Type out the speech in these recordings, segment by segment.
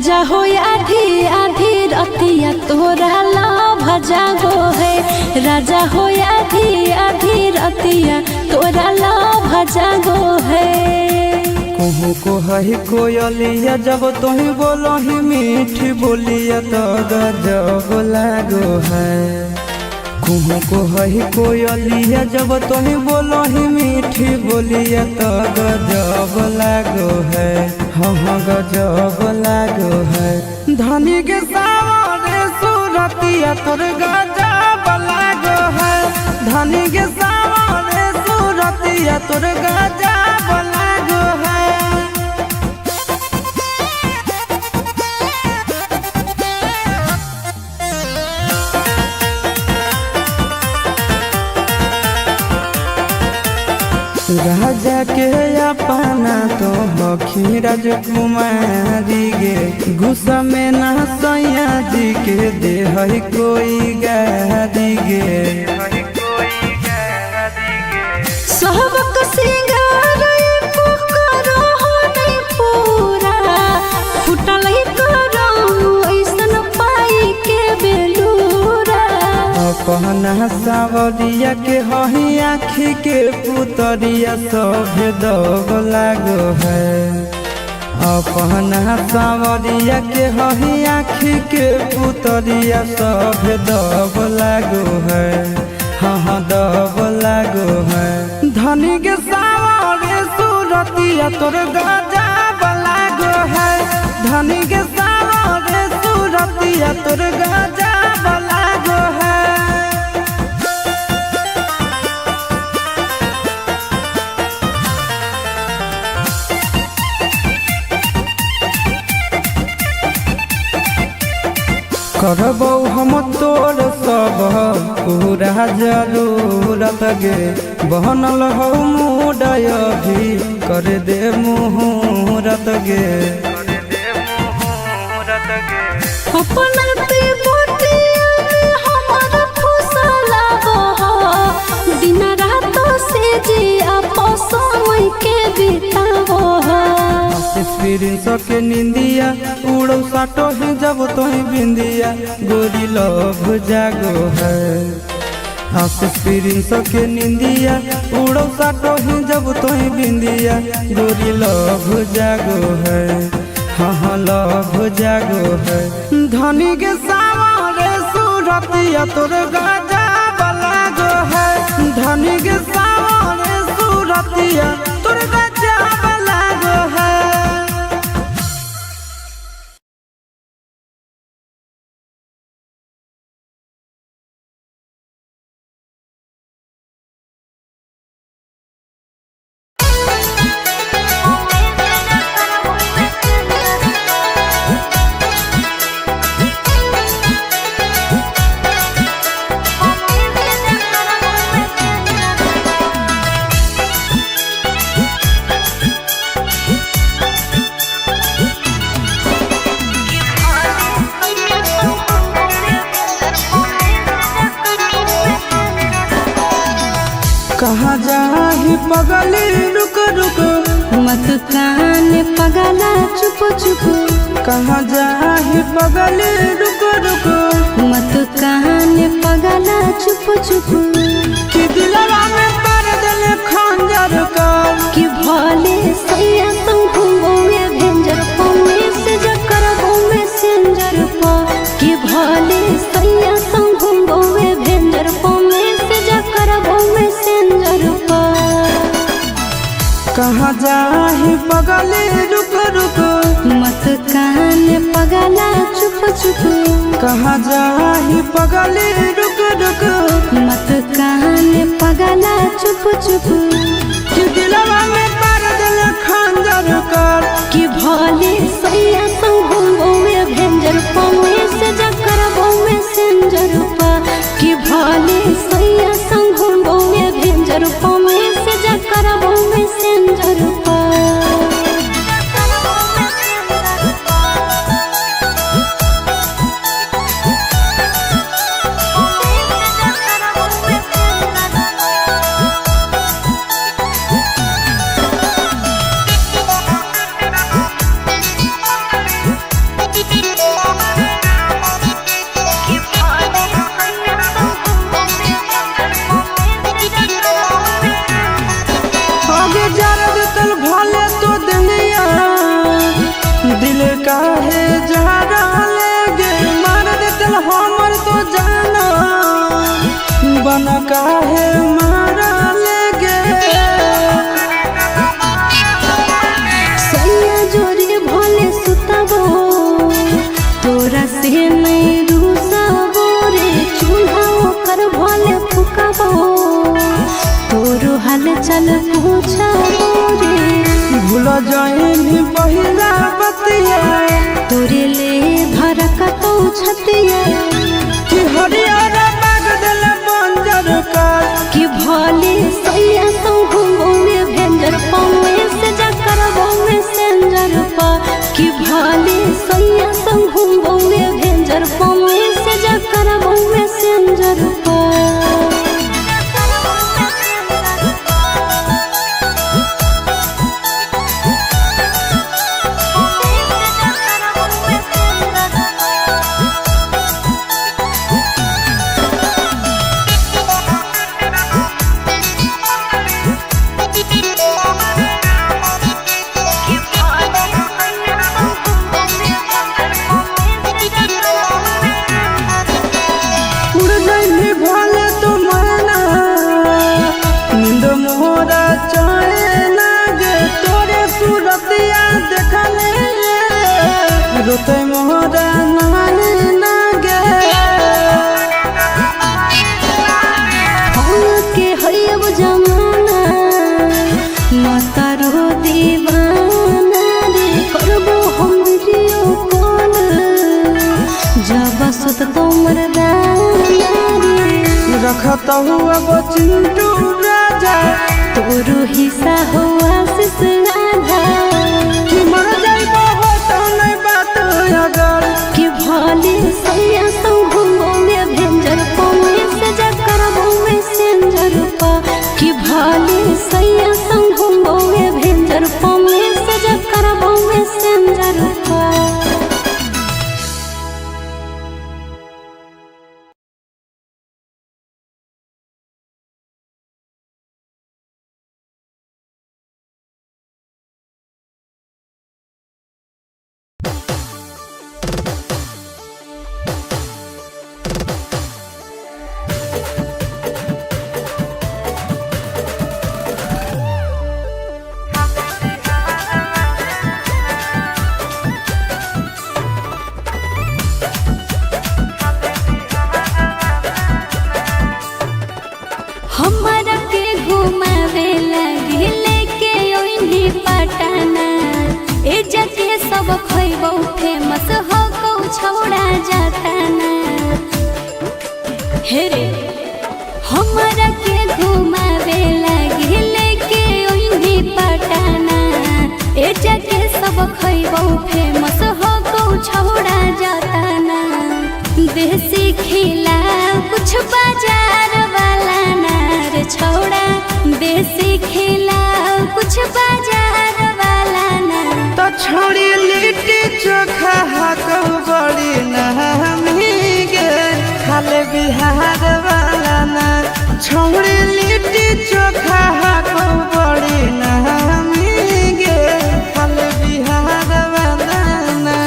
राजा हो आधी आधी रतिया तोरा लभ जागो है। राजा हो आधी आधी रतिया तोरा लभ जागो है। कहूँ को हही कोयलिया जब तुही बोलही मीठी बोलिया तो गजब लागो है। कहूँ को हही कोयलिया जब तुही बोलही मीठी बोलिया तो गजब लागो है। हाँ हाँ गजब लागो है। धनी के सावरे सूरतिया तोर गजब लागो है। धनी के सावरे सूरतिया तोर गजब लागो है। राजा के अपना तो हखी राजकुमारी गे, गुस्सा में ना सैया जी के दे है कोई गारी गे। सबक सिंगार करो नहीं पूरा फुटल करो ऐसन पाई के बेलूरा। अपना सावरिया के हही आँखी के पुतरिया सभे दब लागो है। अपना सावरिया के हही आँखी के पुतरिया सभे दब लागो है। हाँ हाँ दब लागो है। धनी के सावरे सूरतिया तोर गजब लागो है। धनी के सावरे सूरतिया तोर गजब लागो है। करबौ हम तोर सब पूरा जरूरत गे, बनल हौ मूड अभी कर दे मुहूरत गे। अपना ते बोटिया में हमर फुसलाबो दिन रात से जी आपस के बिताबो। एक्सपीरियंस के निंदिया उड़ो साटो है जब तोही बिंदिया गोरी लभ जागो है। एक्सपीरियंस के निंदिया उड़ो साटो है जब तोही बिंदिया गोरी लभ जागो है। हाँ हाँ लभ जागो है। धनी के सावरे सूरतिया तोर गजब लागो है। धनी के सावरे सूरतिया तोर गजब लागो है। कहाँ जाही पगली रुक रुक मत कान पगला चुप चुप। कहाँ जाही पगली रुक रुक मत कान पगला चुप चुप। कि दिलवा में पर दिल खंजर का कि भोले सैया संग घूमे भेंजर पमे से जकर घूमे सेंजर पा। कि भोले सैया संग घूमे भेंजर पमे से जकर घूमे सेंजर पा। कहाँ जाही पगली रुक रुक मत कान पगला चुप चुप। कहाँ जाही पगली रुक रुक मत कान पगला चुप चुप। कि दिलवा में पर दिल खंजर कर कि भोले सैया संग घूमे भेंजर पमे से जकर घूमे सेंजर पा। कि भोले सैया संग घूमे भेंजर पमे से जकर घूमे सेंजर पा। बन काहे मारा लेगे। सैया जोरे भोले सुतबो तोरा से नहीं रूसबो रे, चूल्हा ओकर भोले फुकबो तोरो हाल चाल पूछबो रे। भूल जाइनी पहिला बतिया तोरे ले धरकतौ छतिया कि हरियर बाग दिल बंजर कर। कि भोले सैया संग घुमबो में भेंजर पौए से जा करबो मैसेंजर पर। कि भोले सैया संग घुमबो में भेंजर पौए से जा करबो मैसेंजर पर। उड़ जाइनी भोले तो मरना नींद मोरा चैन गे, तोरे सूरतिया देखले रोते मोरा नैना गे। के है अब जमाना मतारो दीवाना रे, करबो हम वीडियो कॉल जब सुत तो मर्दाना रे। रखत हुआ वो चिंटू राजा तोरो हिस्सा हो आशीष राधा कि मर जाइबो हो तो नहीं बात अगर। कि भोले सैया संग घुमबो में भेंजर पौए से जा करबो मैसेंजर पर। कि भोले सैया संग घुमबो में भेंजर पौए से जा करबो मैसेंजर पर। हमरा के घुमावे लगी लेके ओइनी पटना, ए जके सब खइबौ फेमस हो कौ छौड़ा जाताना। हे रे हमरा के घुमावे लगी लेके ओइनी पटना, ए जके सब खइबौ फेमस हो कौ छौड़ा जाताना। देसी खिला कुछ बाजार वाला नार छौड़ा, देसी खिला कुछ बाजार वाला ना। तो छोड़ी लिट्टी चोखा हाको बड़ी नामी गे, खाले बिहार वाला ना। छोड़ी लिट्टी चोखा हाको बड़ी नामी गे, खाले बिहार वाला ना।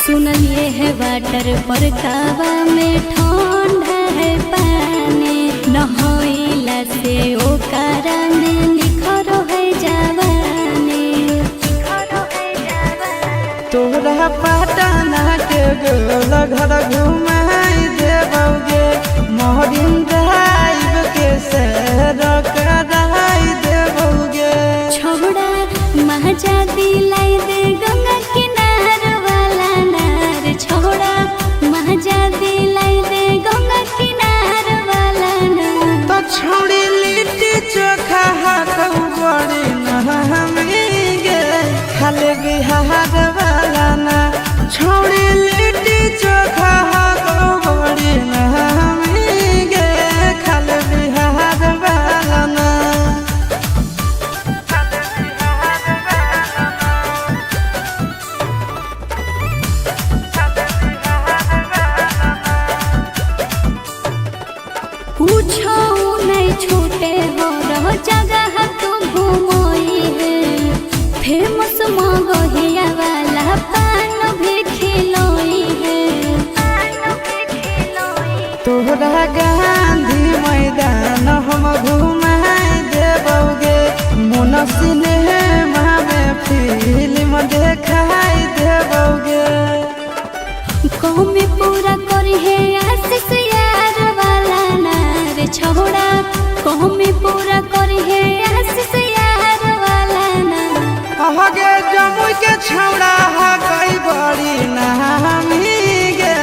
सुनलिए है वाटर पर कावा में ठंडा है पानी, नहइला से ओकरा में निखर है जवानी। तोरा पटना के गोल घर घुमाई देबौगे, मोहरिन ड्राइव के सैर कराई देबौगे। छौड़ा महजा दिलाई दे गंगा किनार वाला नार, छौड़ा महजा दिलाई दे गंगा किनार वाला नार। तो छोड़ी लिट्टी चोखा हाकौ बड़ी नामी गे, खाले बिहार वाला ना। छोड़ी लिट्टी चोखा हाकौ बड़ी नामी गे, खाले बिहार वाला ना। पूछो नहीं छूटे हो रहो जगह तू घूम फेमस मगहिया वाला पान भी खिलोई है। तोहरा गांधी मैदान हम घुमाए देबौगे, मुन सिनेमा में फिल्म देखाई देबौगे। कौमी पूरा करी है आशीष यार वाला नार छोड़ा, कौमी पूरा करी है आशीष यार वाला ना। अहगे जमुई के छौड़ा हा गई बड़ी नामी गे,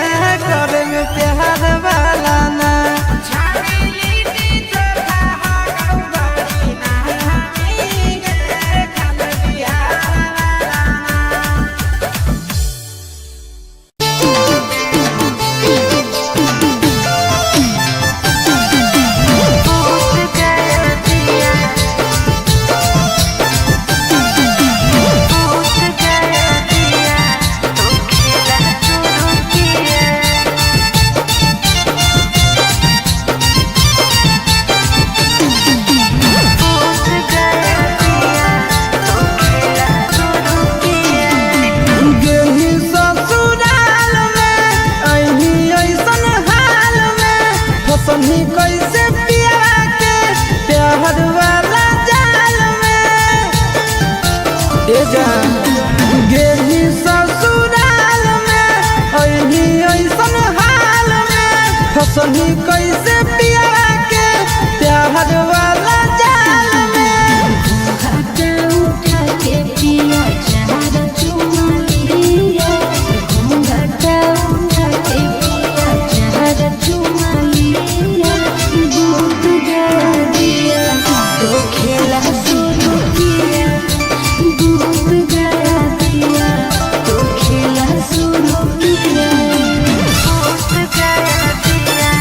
करे में प्यार वाला ना। गेही ससुराल में अही ऐसन हाल में, फसनी कैसे पिया के प्यार वाला जाल में। ए जान गेही ससुराल में अही ऐसन हाल में, फसनी कैसे पिया के प्यार वाला जाल में। घाटा उठा के पिया चार चुमा लिया, घाटा उठा के पिया चार चुमा लिया, दूध गया दिया तो खेला शुरू किया, दूध गया दिया तो खेला शुरू किया। गया दिया।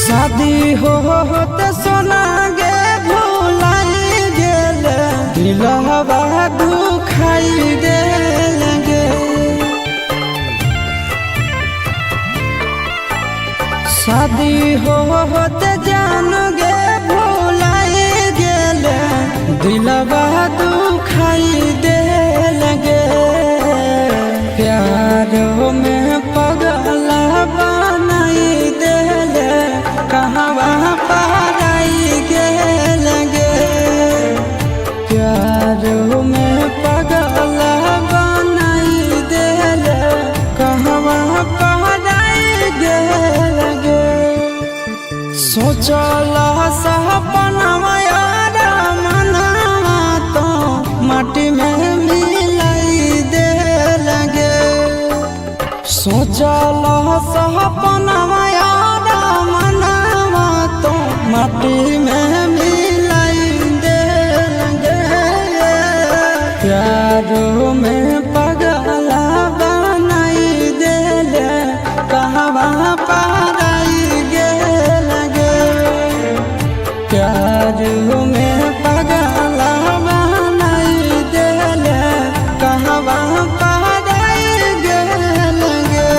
शादी हो होते सोना गे भुलाई गेल, दिलवा दुखाई गेल गे। शादी हो होते जान गे भुलाई गेल, दिलवा दुखाई देल गे। प्यारो में पगला बनाई देल, कहवा पाराई गेल गे। प्यारो में पगला बनाई देल, कहवा पाराई गेल गे। सोचल सपनवा यार मनवा तो माटी में मिलाई देल गे। सोचल सपनवा यार मनवा तो माटी में मिलाई देल गे। प्यारो में पगला बनाई देल, कहवा पाराई गेल गे। प्यारो में पगला बनाई देल, कहवा पाराई गेल गे।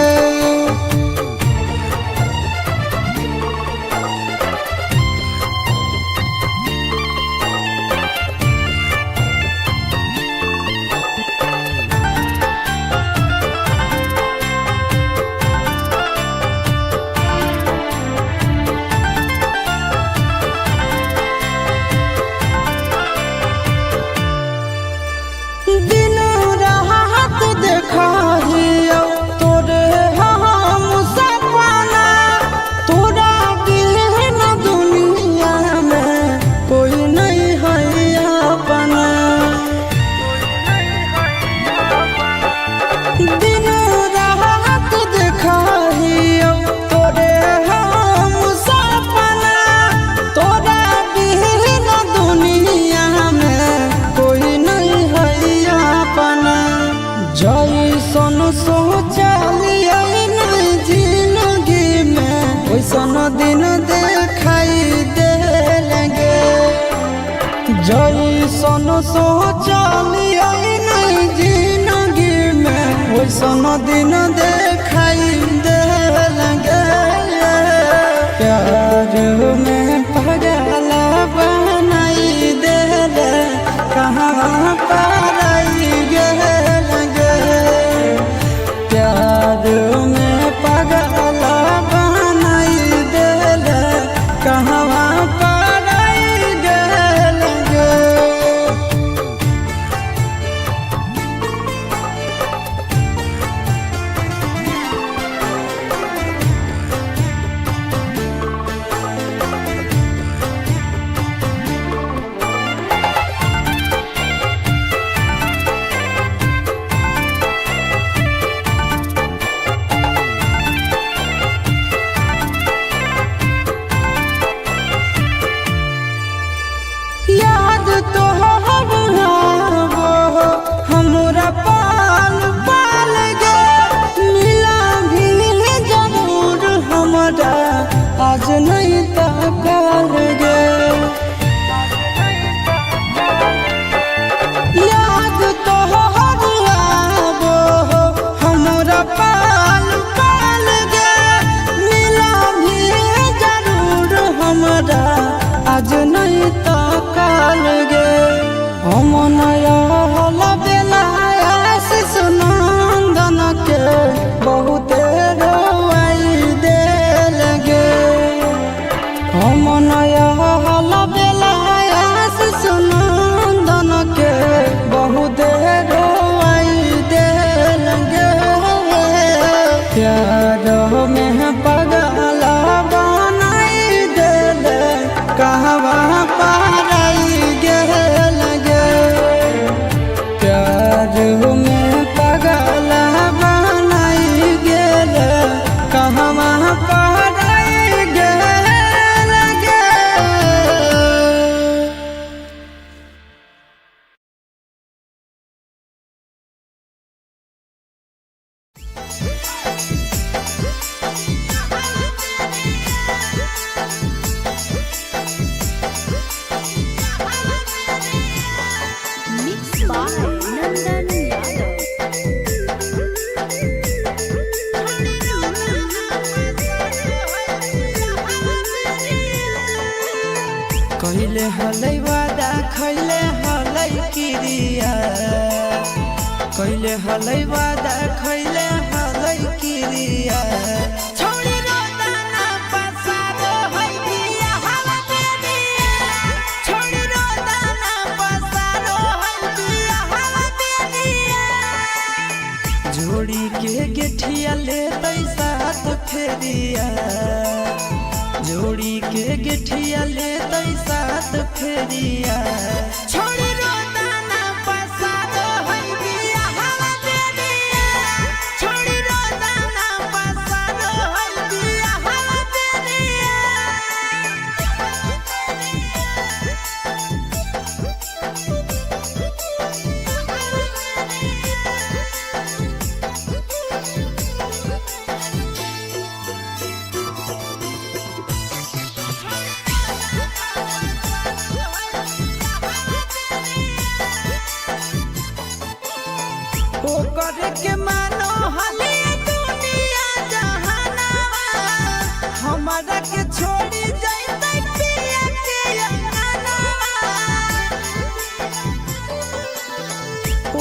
दिन रात देखियो तोरे हम सपना, तोरा बिन दुनिया में कोई नहीं है अपना। दिन रात देखियो तोरे हम सपना, तोरा बिन दुनिया में कोई नहीं है अपना। जैसन सोचलियै नहीं जिंदगी में, वैसन दिन देखाई देल गे। जैसन सोचलियै नहीं जिंदगी में, वैसन दिन देखाई देल गे। प्यार में पगला बनाई देल, कहाँ पाराई गेल गे। प्यार में पगला बनाई देल, कहवा पाराई गेल गे। याद तो हो हमरा पाल पाल गे, मिला भी जरूर हमरा आज नहीं तो कल गे। याद तो हो हमरा पाल पाल गे, मिला भी जरूर हमरा आज नहीं तो काल गे। हम नया बेला सुनंदन के बहुते रोआई देल गे। हम नया बेला सुनंदन के बहुते रोआई देल गे। प्यार में पगला बनाई देल, कहवा पाराई गेल गे। कहिले हलै वादा खैले हलै किरिया, कहिले हलै वादा खैले हलै किरिया। छोड़ी रोदाना पसारो है बिया हवा बेरिया, छोड़ी रोदाना पसारो है बिया हवा बेरिया। जोड़ी के गेठिया ले साथ फेरिया, जोड़ी के गेठिया ले साथ फेरिया। छोड़ी रोदाना पसारो है बिया हवा बेरिया, छोड़ी रोदाना पसारो है बिया हवा बेरिया। ओकर के मानो हले दुनिया जहानावा, हमारा के छोड़ी जइतै पिया के अंगनावा।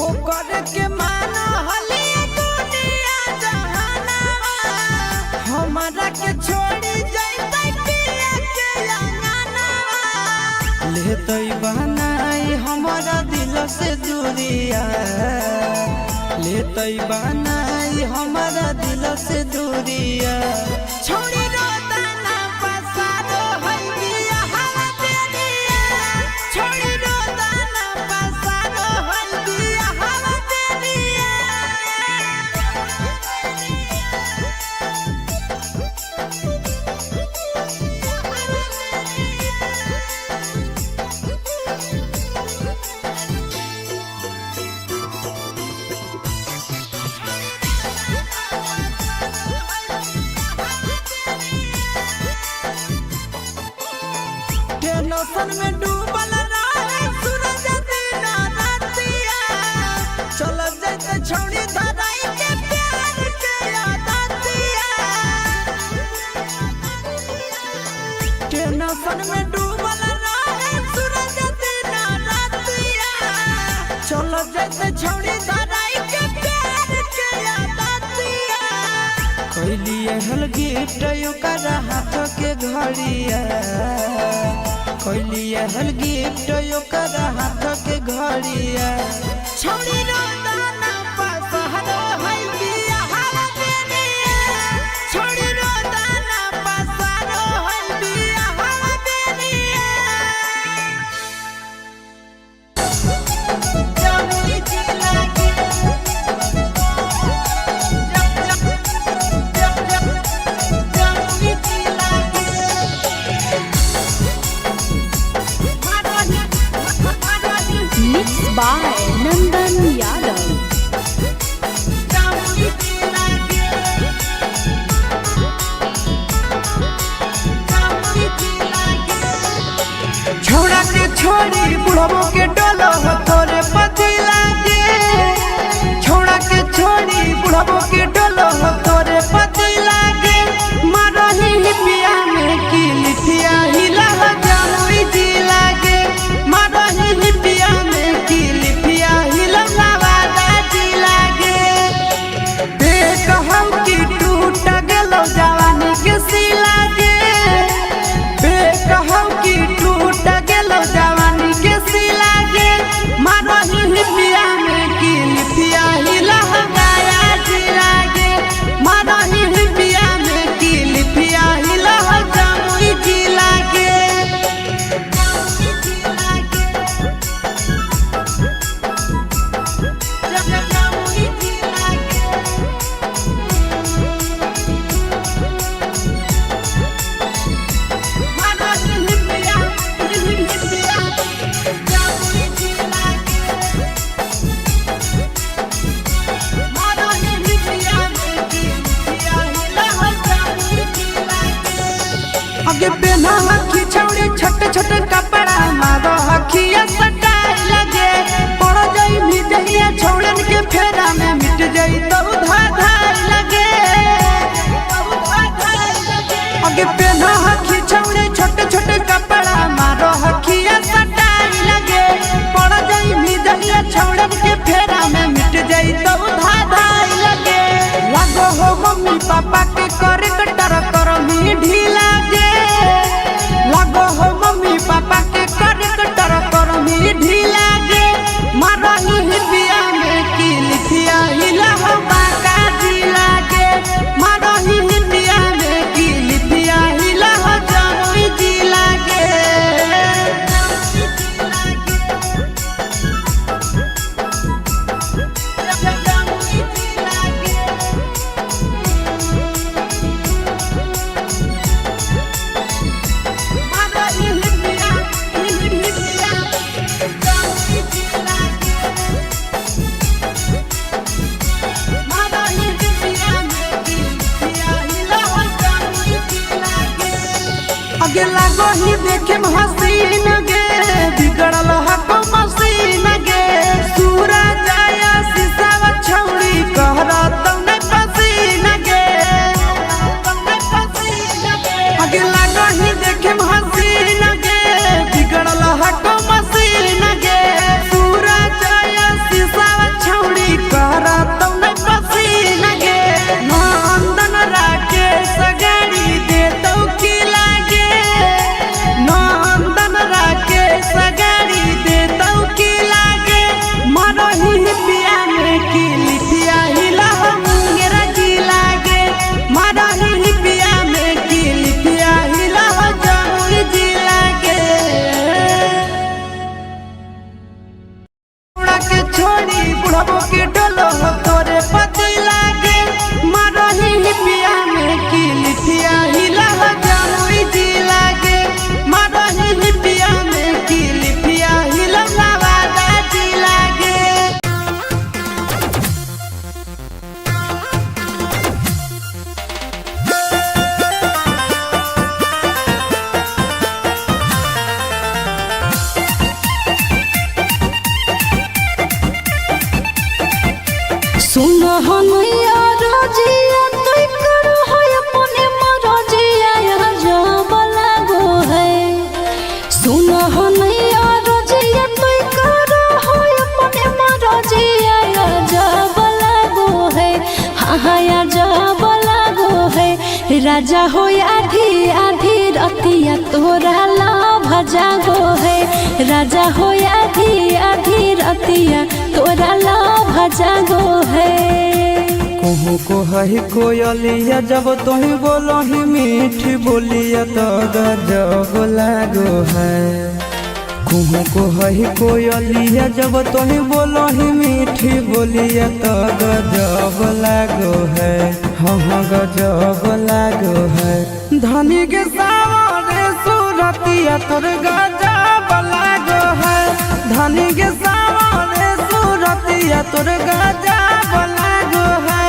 ओकर के मानो हले दुनिया जहानावा, हमारा के छोड़ी जइतै पिया के अंगनावा। लेतै बनाई हमारा दिल से दूरिया, लेतै बनाई हमारा दिल से दूरिया। छोड़ी रोदाना पसारो है बिया हवा बेरिया, छोड़ी रोदाना पसारो है बिया हवा बेरिया। टेंशन में डूबल रहे सूरज दिन रातिया, चल जाते छोड़ी धराई के प्यार के आदतिया। टेंशन में डूबल रहे सूरज दिन रातिया, चल जाते छोड़ी धराई के प्यार के आदतिया। कैलिए हल गिफ्ट ओकरा हाथ के घड़िया, कैलिए हल गिफ्ट ओकरा हाथ के घड़िया। छोड़ी रोदाना पसारो है बिया हवा बेरिया, छोड़ी रोदाना पसारो है बिया हवा बेरिया। Mix by Nandan Yadav. छोड़ा के छोड़ी बुढ़बो के डोलो तोरे पति लागे, छोड़ा के छोड़ी बुढ़बो के डोलो तोरे पति लागे। मारही हिपिया में की लिठिया हिला जामुई जी लागे, मारही हिपिया में की लिठिया हिला नवादा जी लागे। देख हम की टूट गेलो जवानी के सिला गे, बेकहौ की टूट गेलो जवानी के सिला गे। मारही हिपिया में की लिपिया हिला गाया जिला गे, मारही हिपिया में की लिपिया हिला जमुई जिला गे। अगे पेना हखी छौड़ी छोटे छोटे कपड़ा मारो हखिया सटाई लगे, पड़ जाई भी जहिया छौड़न के फेरा में मिट जाई तो धाई लगे। आगे पेन्ह हखी छौड़े छोटे छोटे कपड़ा मारो हखिया सटाई लगे। पड़ जाई मिजहिया छौड़न के फेरा में मिट जाई तो धा धाई लगे। लागो हो मम्मी पापा के करे कटर करमी ढीला गे। लागो हो मम्मी पापा के करे कटर करमी ढीला गे। मारही हिपिया में की लिखिया हिला हो बाका जिला गे। मारही हिपिया में की लिखिया हिला हो जमुई जिला गे। अगे लागो ही देखे में हसीन गे, बिगड़ल हको मसीन गे। सूरज आया शीशावा छौड़ी कहरा तौने पसीन गे। अगे लागो ही देखे में हसीन गे, बिगड़ल हको मसीन गे। सूरज आया शीशावा छौड़ी कहरा तौने पसीन गे। नंदन राकेश गाड़ी दे तो की लागे। नंदन राकेश गाड़ी दे तो की लागे। मरही पिया में की लिखिया हिला हो मुंगेर जी लागे। मरही पिया में की लिखिया हिला हो जमुई जी लागे। बुढ़ा के छोड़ी बुढ़बो के डोलो हो तोरे पति लागे। मरही पिया में की लिखिया हिला हो जमुई जी लागे। मरही पिया में की लिखिया हिला नवादा जी लागे। सुन हनैया रजिया तुई करो है अपने मरजिया जब लागो है। सुन हनैया रजिया तुई करो है अपने मरजिया जब लागो है। हाँ हाँ जब लागो है। राजा हो आधी आधी रतिया तोरा लाभ जागो है। राजा हो आधी आधी रतिया तोरा लाभ जागो है। कुहू को हही कोयलिया जब तुही बोलही मीठी बोलिया तो गजब लागो है। कुहू को हही कोयलिया जब तुही बोलही मीठी बोलिया तो गजब लागो है। हाँ हाँ गजब लागो है। धनी के सावरे सूरतिया तोर गजब लागो है। धनी के सावरे सूरतिया तोर गजब लागो है।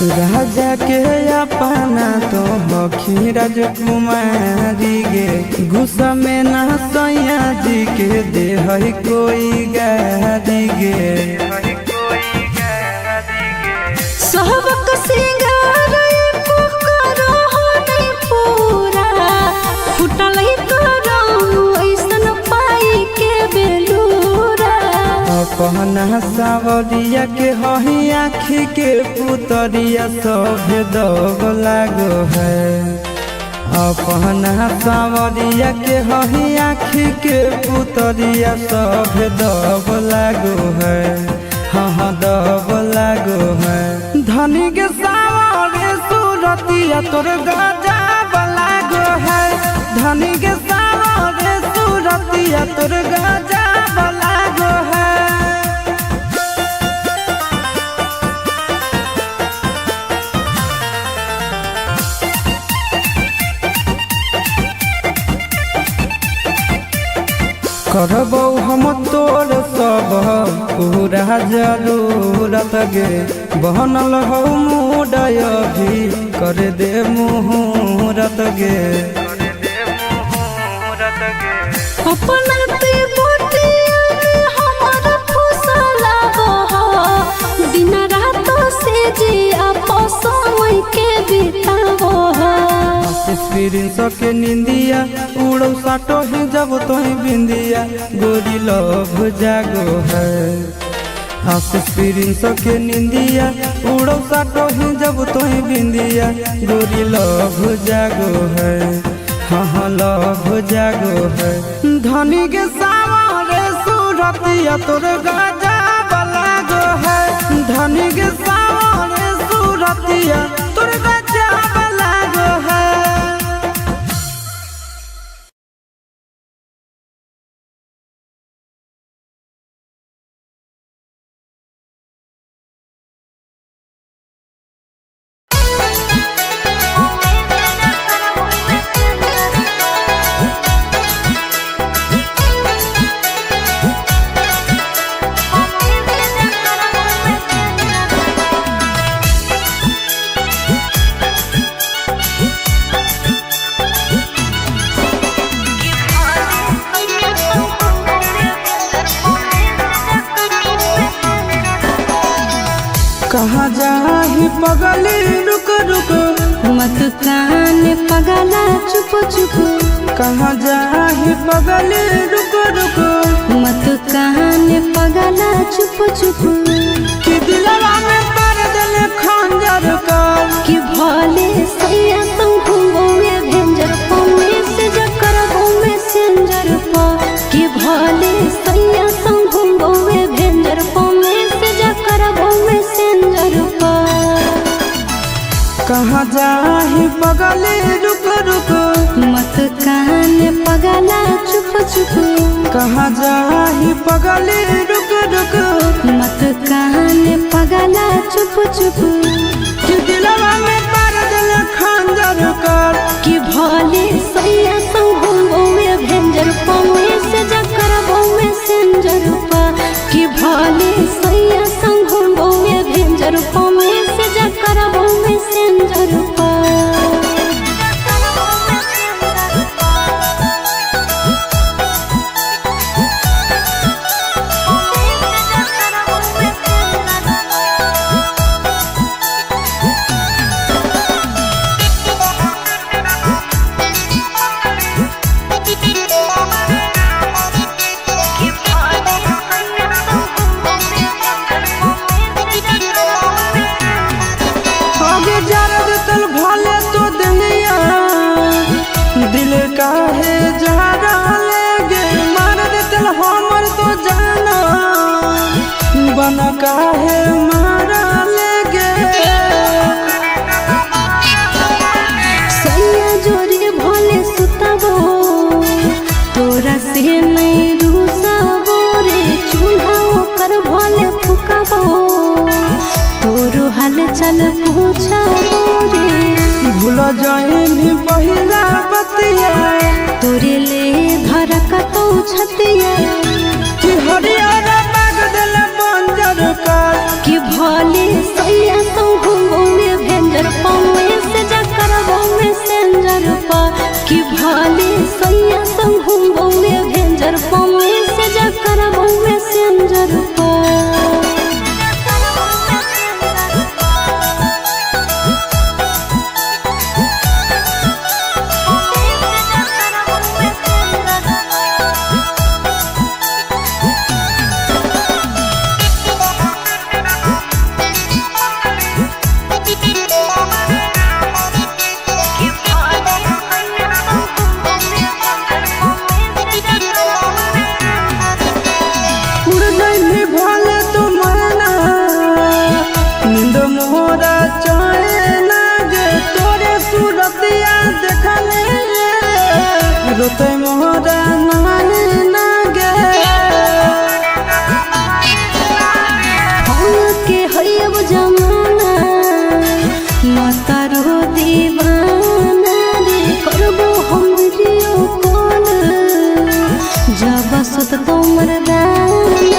राजा के अपना तो हखी राजकुमारी गे। गुस्सा में ना सैया जी के दे है कोई गारी गे। सबक सिंगार एको करो नहीं पूरा। फुटल करम ऐसन पाई के बेलूरा। अपना सावरिया के हही आँखी के पुतरिया सब दब लागो है। अपना सावरिया के हही आँखी के पुतरिया सब दब लागो है। हाँ हाँ दब लागो है। धनी के सावरे सूरतिया तोर गजब लागो है। धनी के सावरे सूरतिया तोर गजब लागो है। करबौ हम तोर सब पूरा जरूरत गे। बनल हौ मुडय भी कर दे मुहूरत गे। अपना ते बोटिया में हमारा फुसला बह दिन रात से जिया पसोई के बितावो। एक्सपीरियंस के निंदिया उड़ो साटो ही जब तो ही बिंदिया गोरी लोभ जागो है। एक्सपीरियंस के निंदिया उड़ो साटो ही जब तो ही बिंदिया गोरी लोभ जागो है। हाँ हाँ लोभ जागो है। धनी के सामने सूरतिया तोर गाजा लागो है। धनी के सामने सूरतिया तोर गाजा लागो है। कहाँ जाही पगली रुक रुक मत कान पगला चुप चुप। कहाँ जाही पगली रुक रुक मत कान पगला चुप चुप। कि दिलवा में पर दिल खंजर का कि भले सैया संग घूमो में भेंजर पा मैसेज करबो मैसेंजर पा। कि भले सैया संग घूमो में भेंजर पा मैसेज करबो मैसेंजर पा। कहाँ जाही पगली रुक रुक मत कान पगला चुप चुप। कहाँ जाही पगली रुक रुक मत कान पगला चुप चुप। कि दिलवा में पर दिल खंजर का कि भले सैया संग घूमो में भेंजर पा मैसेज करबो मैसेंजर पा। कि भले सैया संग घूमो में भेंजर पा मैसेज करबो मैसेंजर पा। आगे जरद तल भले तो दुनिया दिल काहे जहरा लेगे मार देतल हमर तो जाना बन काहे मारा लेगे। सैया जोरे भोले सुतबो तोरा से नहीं रुसबो रे चूल्हा ओकर भोले फुकबो तोरो हाल चाल पूछबो रे। भूल जाए भी पहिला बतिया तोरे ले धरकतौ छतिया कि हरियारा बाग दिल बंजर का कि भोले सैया संग घूमो में भेंजर पा मैसेज करबो मैसेंजर पा। कि भोले सैया संग घूमो में भेंजर पा मैसेज करबो मैसेंजर पा। उड़ गई भले तो मरना नींद मोरा चैन गे तोरे सूरतिया देखले रोते मोरा नानी गे। हम के हैब जमाना मतारो दीवाना रे करबो हम वीडियो कॉल जब सुत तो मर्दाना रे।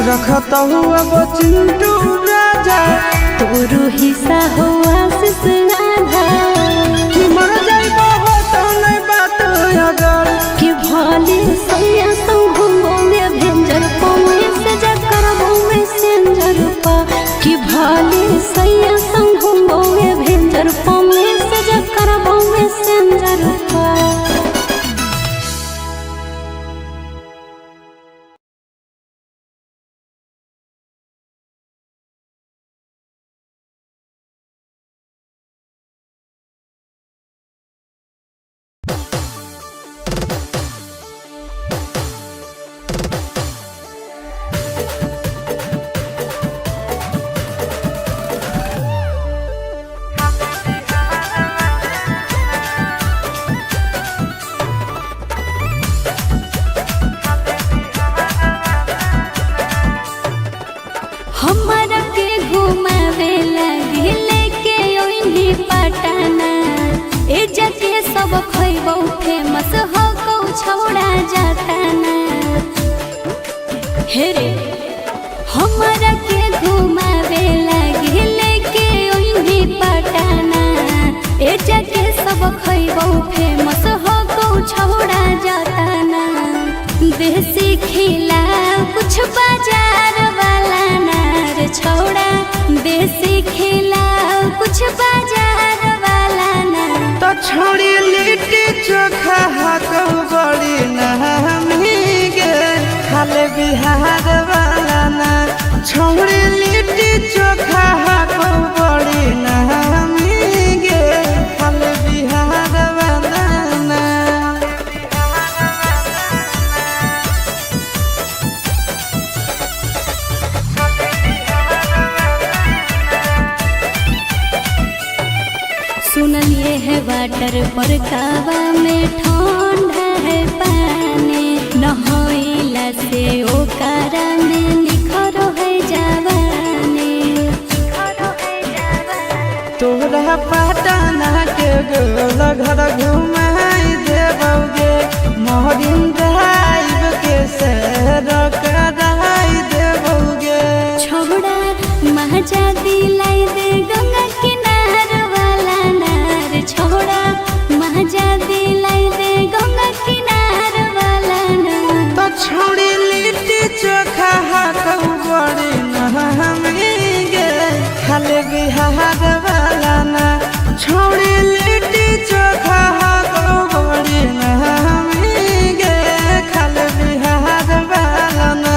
रखता हुआ चिंटू राजा तोरो हिस्सा हो आशीष राधा कि मर जाई बहुत नहीं बात अगर कि भले सैया संग घुमबो में भेंजर पा मैसेज करबो मैसेंजर पा। कि भले सैया संग घुमबो में भेंजर पा मैसेज करबो मैसेंजर पा। हमरा के घुमावे लगी लेके ओइनी पटना, ए जके सब खइबौ फेमस हो कौ छौड़ा जाताना। हे रे हमरा के घुमावे लगी लेके ओइनी पटना, ए जके सब खइबौ फेमस हो कौ छौड़ा जाताना। देसी खिला कुछ बाजार वाला नार छौड़ा, देसी खिला कुछ बाजार वाला ना। तो छोड़ी लिट्टी चोखा हाको बड़ी नामी गे खाले बिहार वाला ना। छोड़ी लिट्टी चोखा हाको बड़ी नामी गे खाले बिहार वाला ना। सुनलिए है वाटर पर कावा में ठंडा है पानी, नहइला से ओकरा में निखर है जवानी। तोरा पटना के गोल घर घुमाई देबौगे, मोहरिन ड्राइव के सैर कराई देबौगे। छोड़ा मजा दिलाई दे गंगा किनार वाला नार, छोड़ा मजा दिलाई दे गंगा किनार वाला नार। तो छोड़ी लिट्टी चोखा हाथों बड़ी नामी गे खाले बिहार वाला ना। छोड़ी लिट्टी चोखा हाथों बड़ी नामी गे खाले बिहार वाला ना।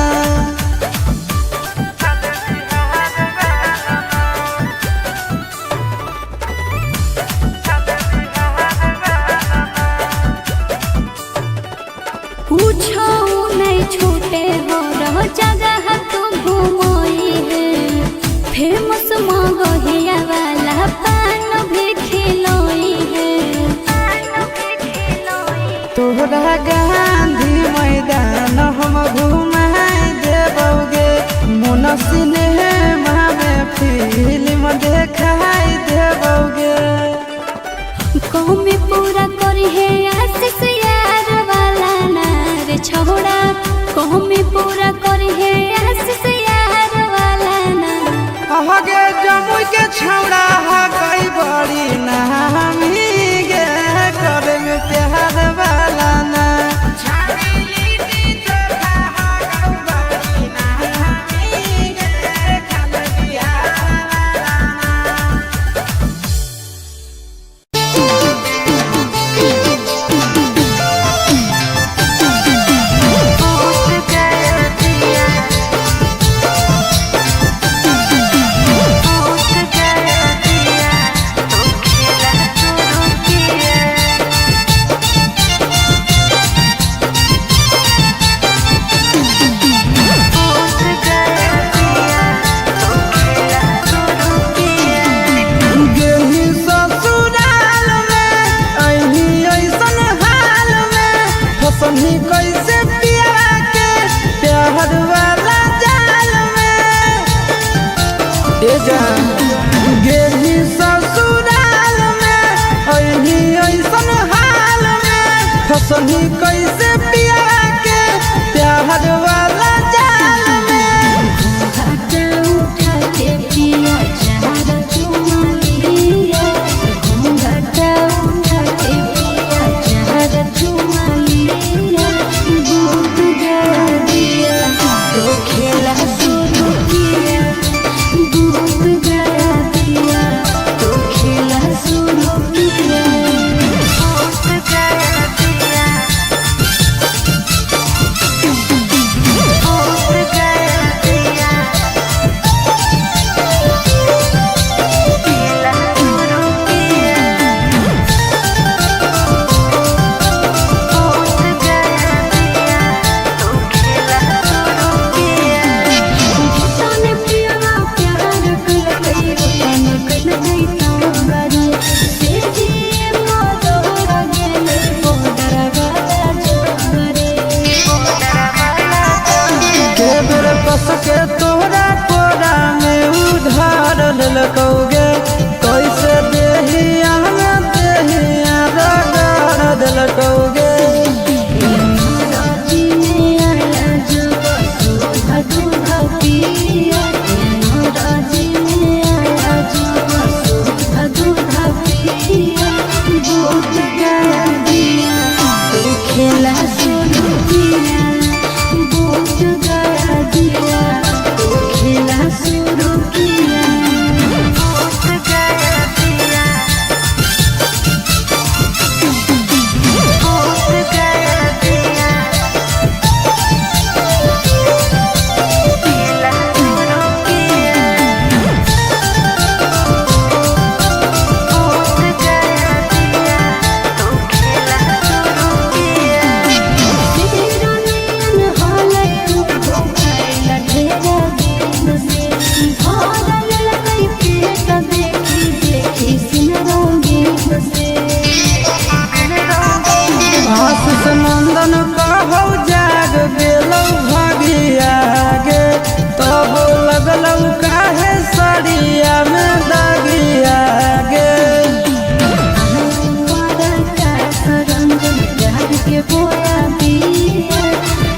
पूछो नहीं छूटे हो रहो जगह तू घूमोई है, फेमस मगहिया वाला पान भी खिलोई है। तोरा गांधी मैदान हम घुमाई देबौगे, मोन सिनेमा में फिल्म देखाई देबौगे। कौमी पूरा करी है आशीष यार वाला नार छोड़ा, कौमी पूरा करी है आशीष यार वाला नार। अहगे जमुई के छौड़ा हा कई बड़ी नामी गे करे में प्यार वाला ना। गेही ससुराल में अही ऐसन हाल में फसनी कैसे पिया के प्यार वाला जाल में। ए जान गेही ससुराल में अही ऐसन हाल में फसनी कैसे पिया के प्यार वाला जाल में। उठा के पिया चार चुमा लिया, घूंघटा उठा के पिया चार चुमा लिया। कसके तोरा कोरा में उधार लेलकौगे, कैसे देहिया में देहिया रगड़ देलकौगे। राजी में आया जब दूध दूध पिया, राजी में आया जब दूध दूध पिया, दूध गया दिया तू खेला शुरू किया, दूध गया दिया तू खेला शुरू किया, दूध गया दिया, दूध गया दिया, खेला शुरू किया, दूध गया दिया तू खेला शुरू किया। तेरा नयन हालत भूखाइल ढेरा दिन से, भरल लगई पेट देखी देखी सिनरंगीन से। आशीष नंदन कहौ जाग गेलौ भागिया गे, तब लगलौ काहे सरिया में दागिया गे। रंजन प्यार के बोया बिया,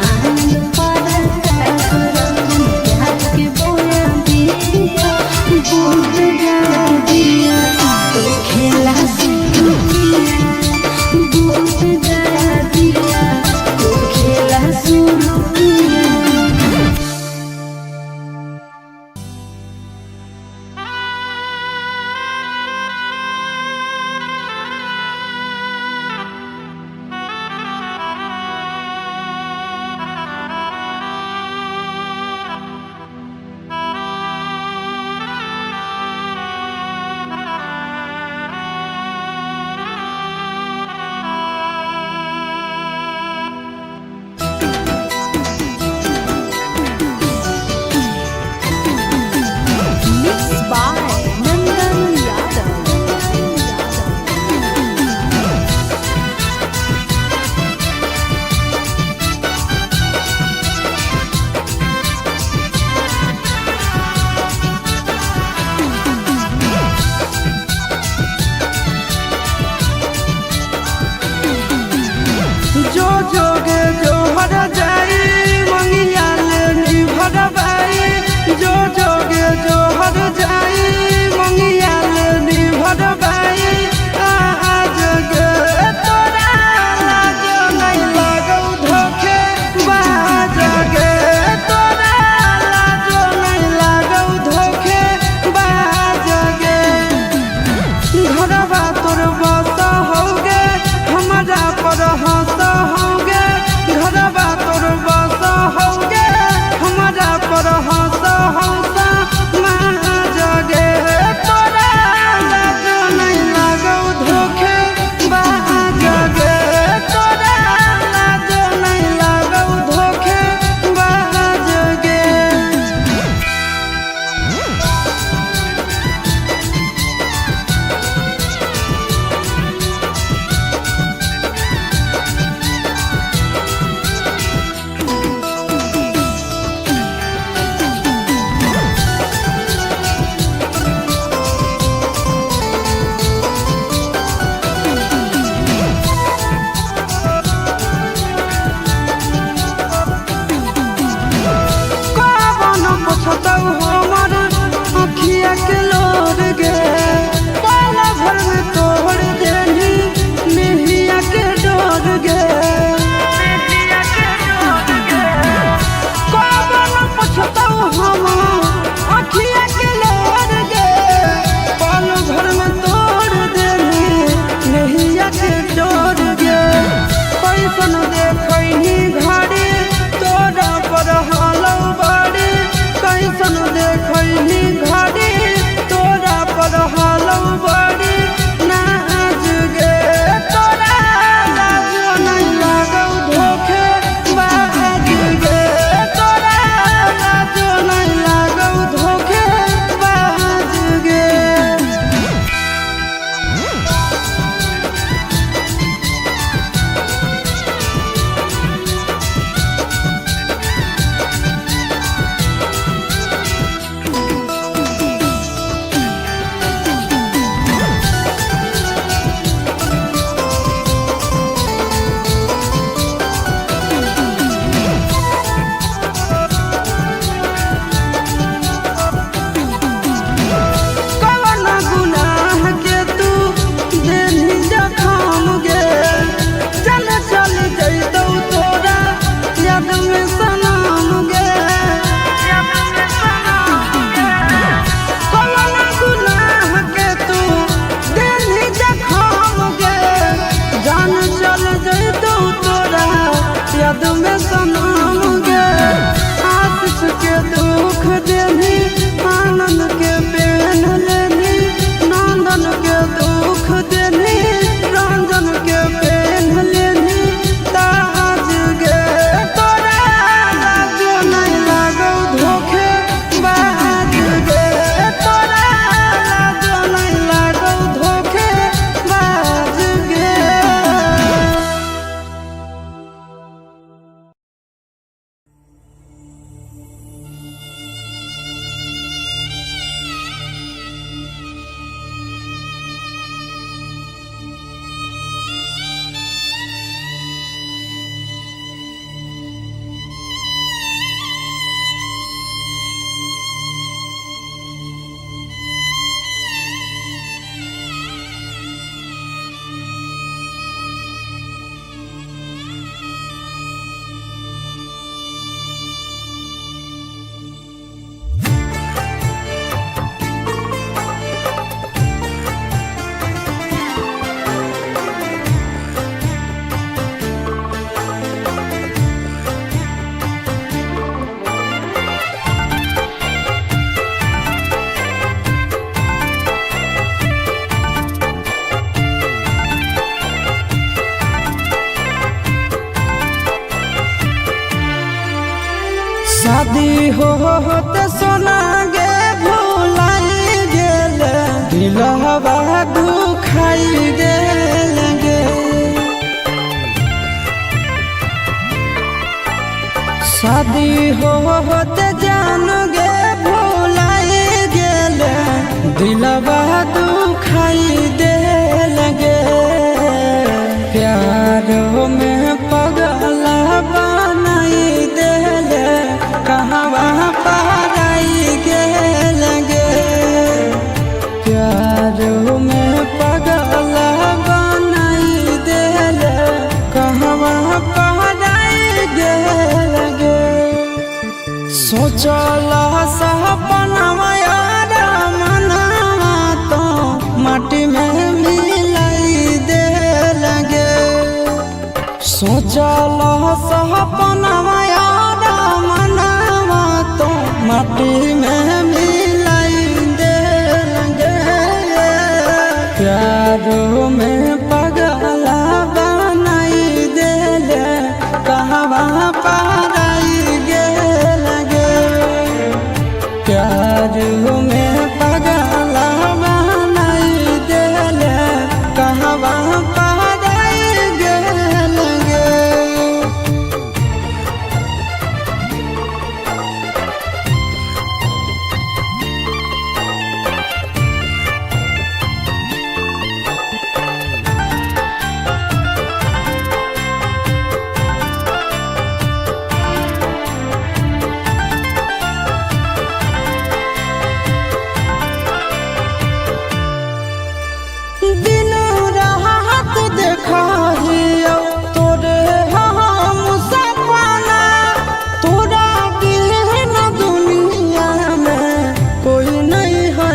आनंद परकाश रंजन प्यार के बोया बिया, दूध गया दिया तू खेला शुरू किया, दूध गया दिया तू खेला शादी हो होते सोना गे भुलाई गेल, दिलवा दुखाई गेल गे। शादी हो होते जान गे भुलाई गेल, दिलवा दुखाई देल गे। प्यारो में पगला बनाई देल, कहवा पराई गेल गे। प्यारो में पगला बनाई देल, कहवा पराई गेल गे। सोचल सपनवा यार मनवा तो माटी में मिलाई देल गे। सोचल सपनवा यार मनवा तो माटी में मिलाई देल गे। प्यारो में पगला बनाई देल, कहवा पराई गेल गे। प्यारो में पगला बनाई देल, कहवा पराई गेल गे। दिन रात देखाहियो तोरे हम सपना, तोरा बिन दुनिया में कोई नहीं है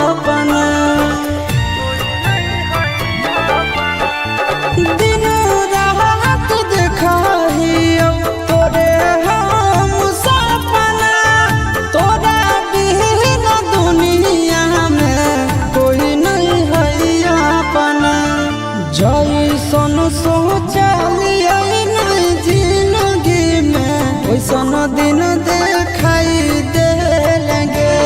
अपना। दिन रात देखाहियो तोरे हम सपना, तोरा बिन दुनिया में कोई नहीं है अपना। जैसन सोचलियै नहीं जिंदगी में, वैसन दिन देखाई देल गे।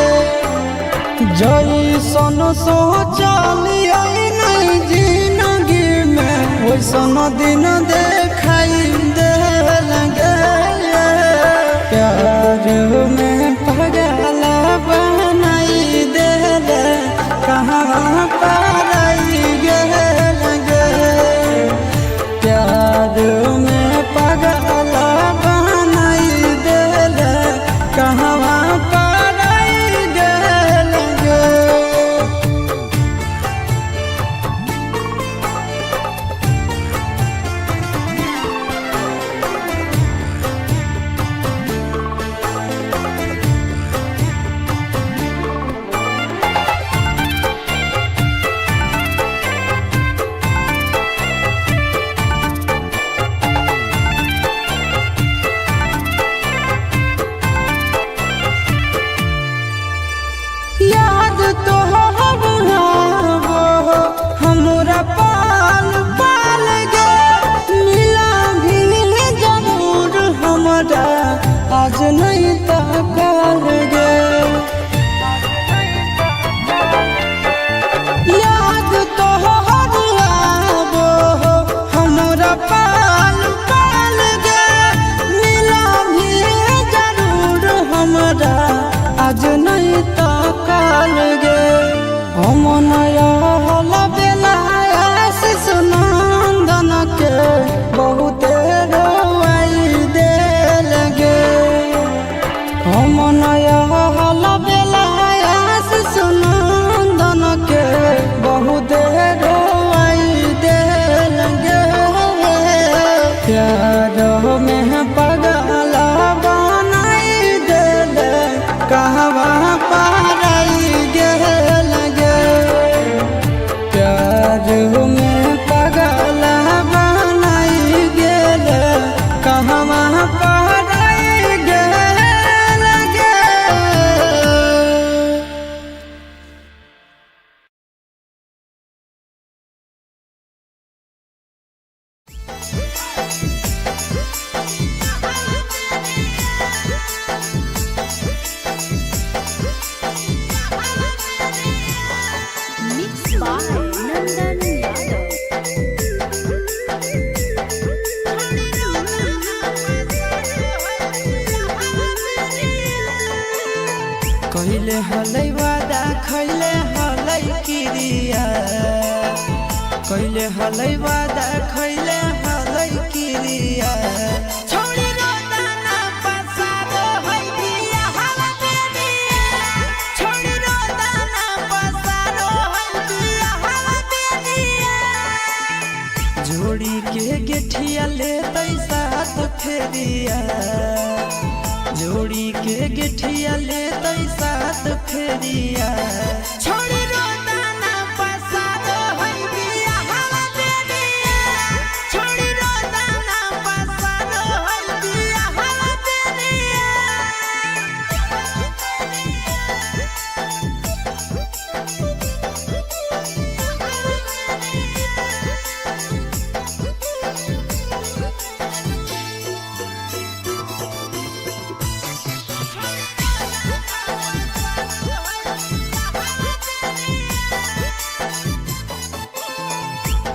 जैसन सोचलियै नहीं जिंदगी में, वैसन दिन देखाई देल गे। प्यार में पगला बनाई देल, कहाँ पराई गेल गे। प्यार में पगला बनाई देल, कहवा पराई गेल गे। कैले हलै वादा खैले हलै किरिया, कैले हलै वादा खैले हलै किरिया। छोड़ी रोदाना पसारो है बिया हवा बेरिया, छोड़ी रोदाना पसारो है बिया हवा बेरिया। जोड़ी के गेठिया ले सात फेरिया, जोड़ी के गेठिया ले सात फेरिया। छोड़ी रोदाना पसारो है बिया हवा बेरिया, छोड़ी रोदाना पसारो है बिया हवा बेरिया।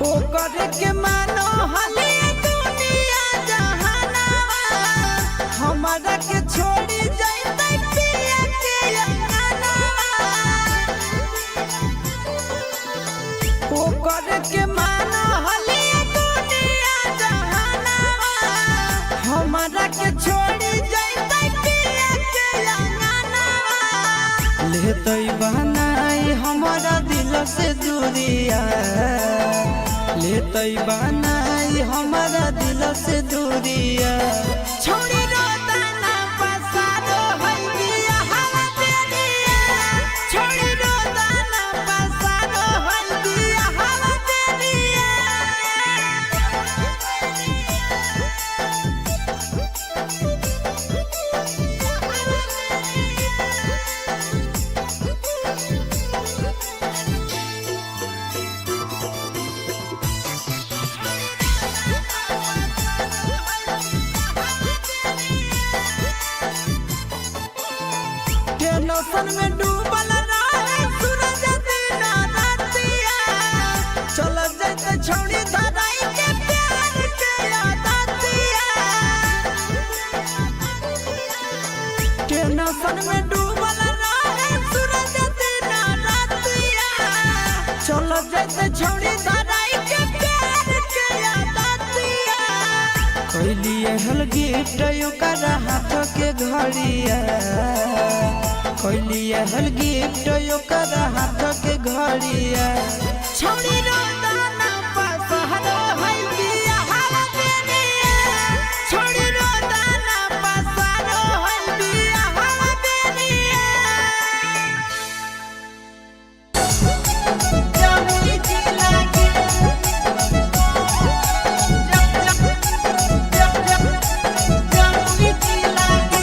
ओकर के मानो हले दुनिया जहानावा, हमारा के छोड़ी जइतै पिया के अंगनावा। ओकर के मानो हले दुनिया जहानावा, हमारा के छोड़ी जइतै पिया के अंगनावा। लेतै बनाई हमारा दिल से दूरिया, लेतै बनाई हमारा दिल से दूरिया। छोड़ी रोदाना पसारो है बिया हवा बेरिया, छोड़ी रोदाना पसारो है बिया हवा बेरिया। टेंशन में डूबल रहे सूरज दिन रातिया, चल जाते छोड़ी धराई के प्यार के आदतिया। टेंशन में डूबल रहे सूरज दिन रातिया, चल जाते छोड़ी धराई के प्यार के आदतिया। कैलिए हल गिफ्ट ओकरा हाथ के घड़िया, कैलिए हल गिफ्ट ओकरा हाथ के घड़िया। छोड़ी रोदाना पसारो है बिया हवा बेरिया, छोड़ी रोदाना पसारो है बिया हवा बेरिया। जमुई जिला के जमुई जिला के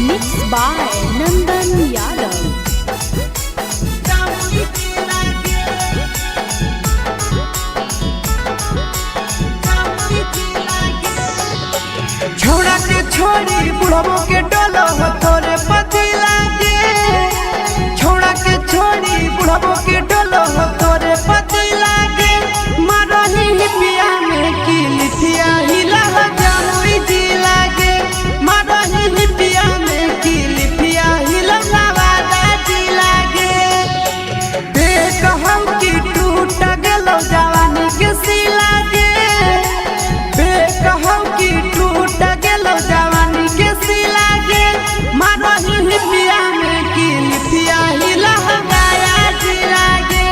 मिक्स बाय नंदन यादव। जमुई जिला के जमुई जिला के। छोड़ा के छोड़ी बुढ़बो के डोलो तोरे पति लागे, छोड़ा के छोड़ी बुढ़बो के डोलो तोरे पति लागे। मारही हिपिया में की लिखिया हिला जमुई जी लागे, मारही हिपिया में की लिखिया हिला नवादा जी लागे। देख हम की टूट गेलो जवानी के सिला गे, बेकहौ की टूट गेलो जवानी के सिला गे। मारही हिपिया में की लिपिया हिला गाया जिला गे,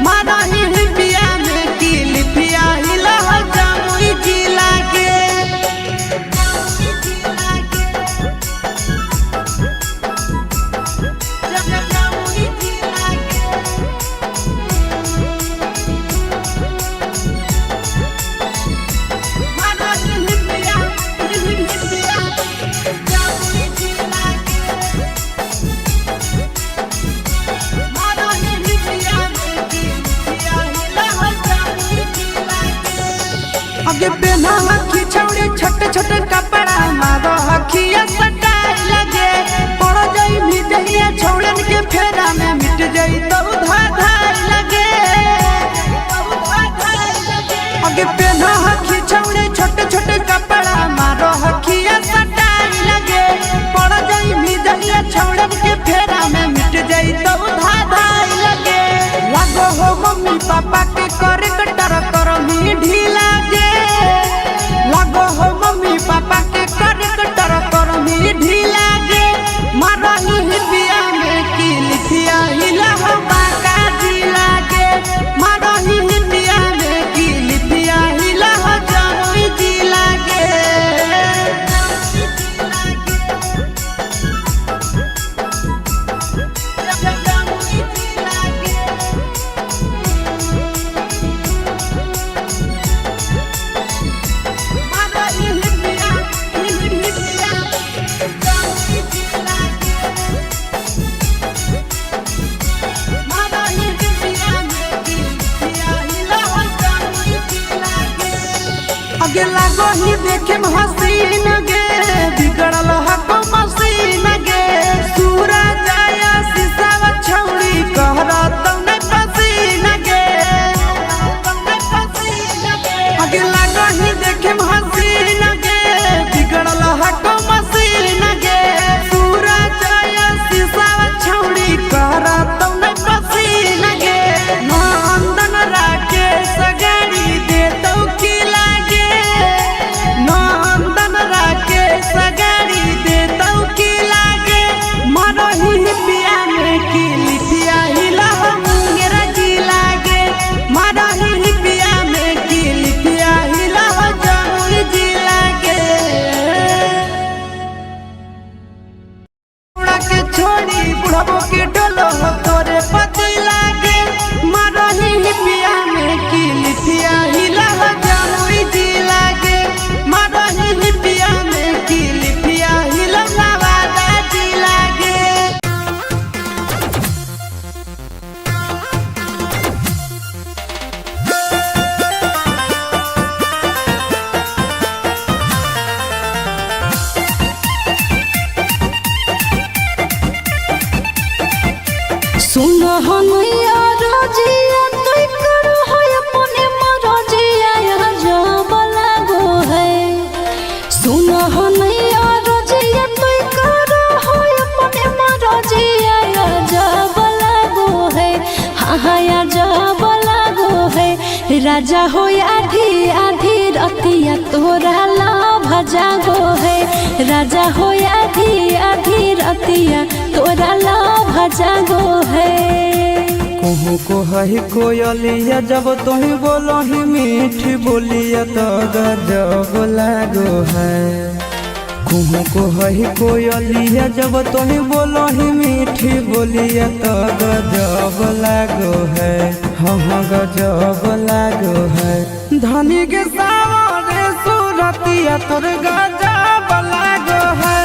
मारही हिपिया में की लिपिया हिला जमुई जिला गे। जमुई जिला के। अगे पेना हखी छौड़ी छोटे छोटे कपड़ा मारो हखिया सटाई लगे, पड़ जाई भी छौड़न के फेरा में मिट जाई तो धा धाई लगे। अगे पेना हखी छौड़ी छोटे छोटे कपड़ा मारो हखिया पापा के करे कटर करही ढीला गे। लागो हो मम्मी पापा के करे कटर करही ढीला गे। मारही हिपिया में की लिखिया हिला हो बाका जिला गे। मारही हिपिया में की लिखिया हिला हो जमुई जिला गे। अगे लागो ही देखे में हसीन गे, बिगड़ल हको मसीन गे। सूरज आया शीशावा छौड़ी कहरा तौने पसीन गे। अगे लागो ही देखे में हसीन गे, बिगड़ल हको मसीन गे। सूरज आया शीशावा छौड़ी कहरा तौने पसीन गे। नंदन राकेश गाड़ी दे तो की लागे। नंदन राकेश गाड़ी दे तो की लागे। मरही पिया में की लिखिया हिला हो मुंगेर जी लागे। मरही पिया में की लिखिया हिला हो जमुई जी लागे। बुढ़ा के छोड़ी बुढ़बो के डोलो हो तोरे पति लागे। मरही पिया में की लिखिया हिला हो जमुई जी लागे। मरही पिया में की लिखिया हिला नवादा जी लागे। सुन हनैया रजिया तुई करो है अपने मरजिया जब लागो है। सुन हनैया रजिया तुई करो है अपने मरजिया जब लागो है। हाँ हाँ जब लागो है। राजा हो आधी आधी रतिया तोरा लाभ जागो है। राजा हो आधी आधी रतिया तोरा लाभ जागो है। कुहू को हही कोयलिया जब तुही बोलही मीठी बोलिया तो गजब लागो है। कुहू को हही कोयलिया जब तुही बोलही मीठी बोलिया तो गजब लागो है। हाँ हाँ गजब लागो है। धनी के सावरे सूरतिया तोर गजब लागो है।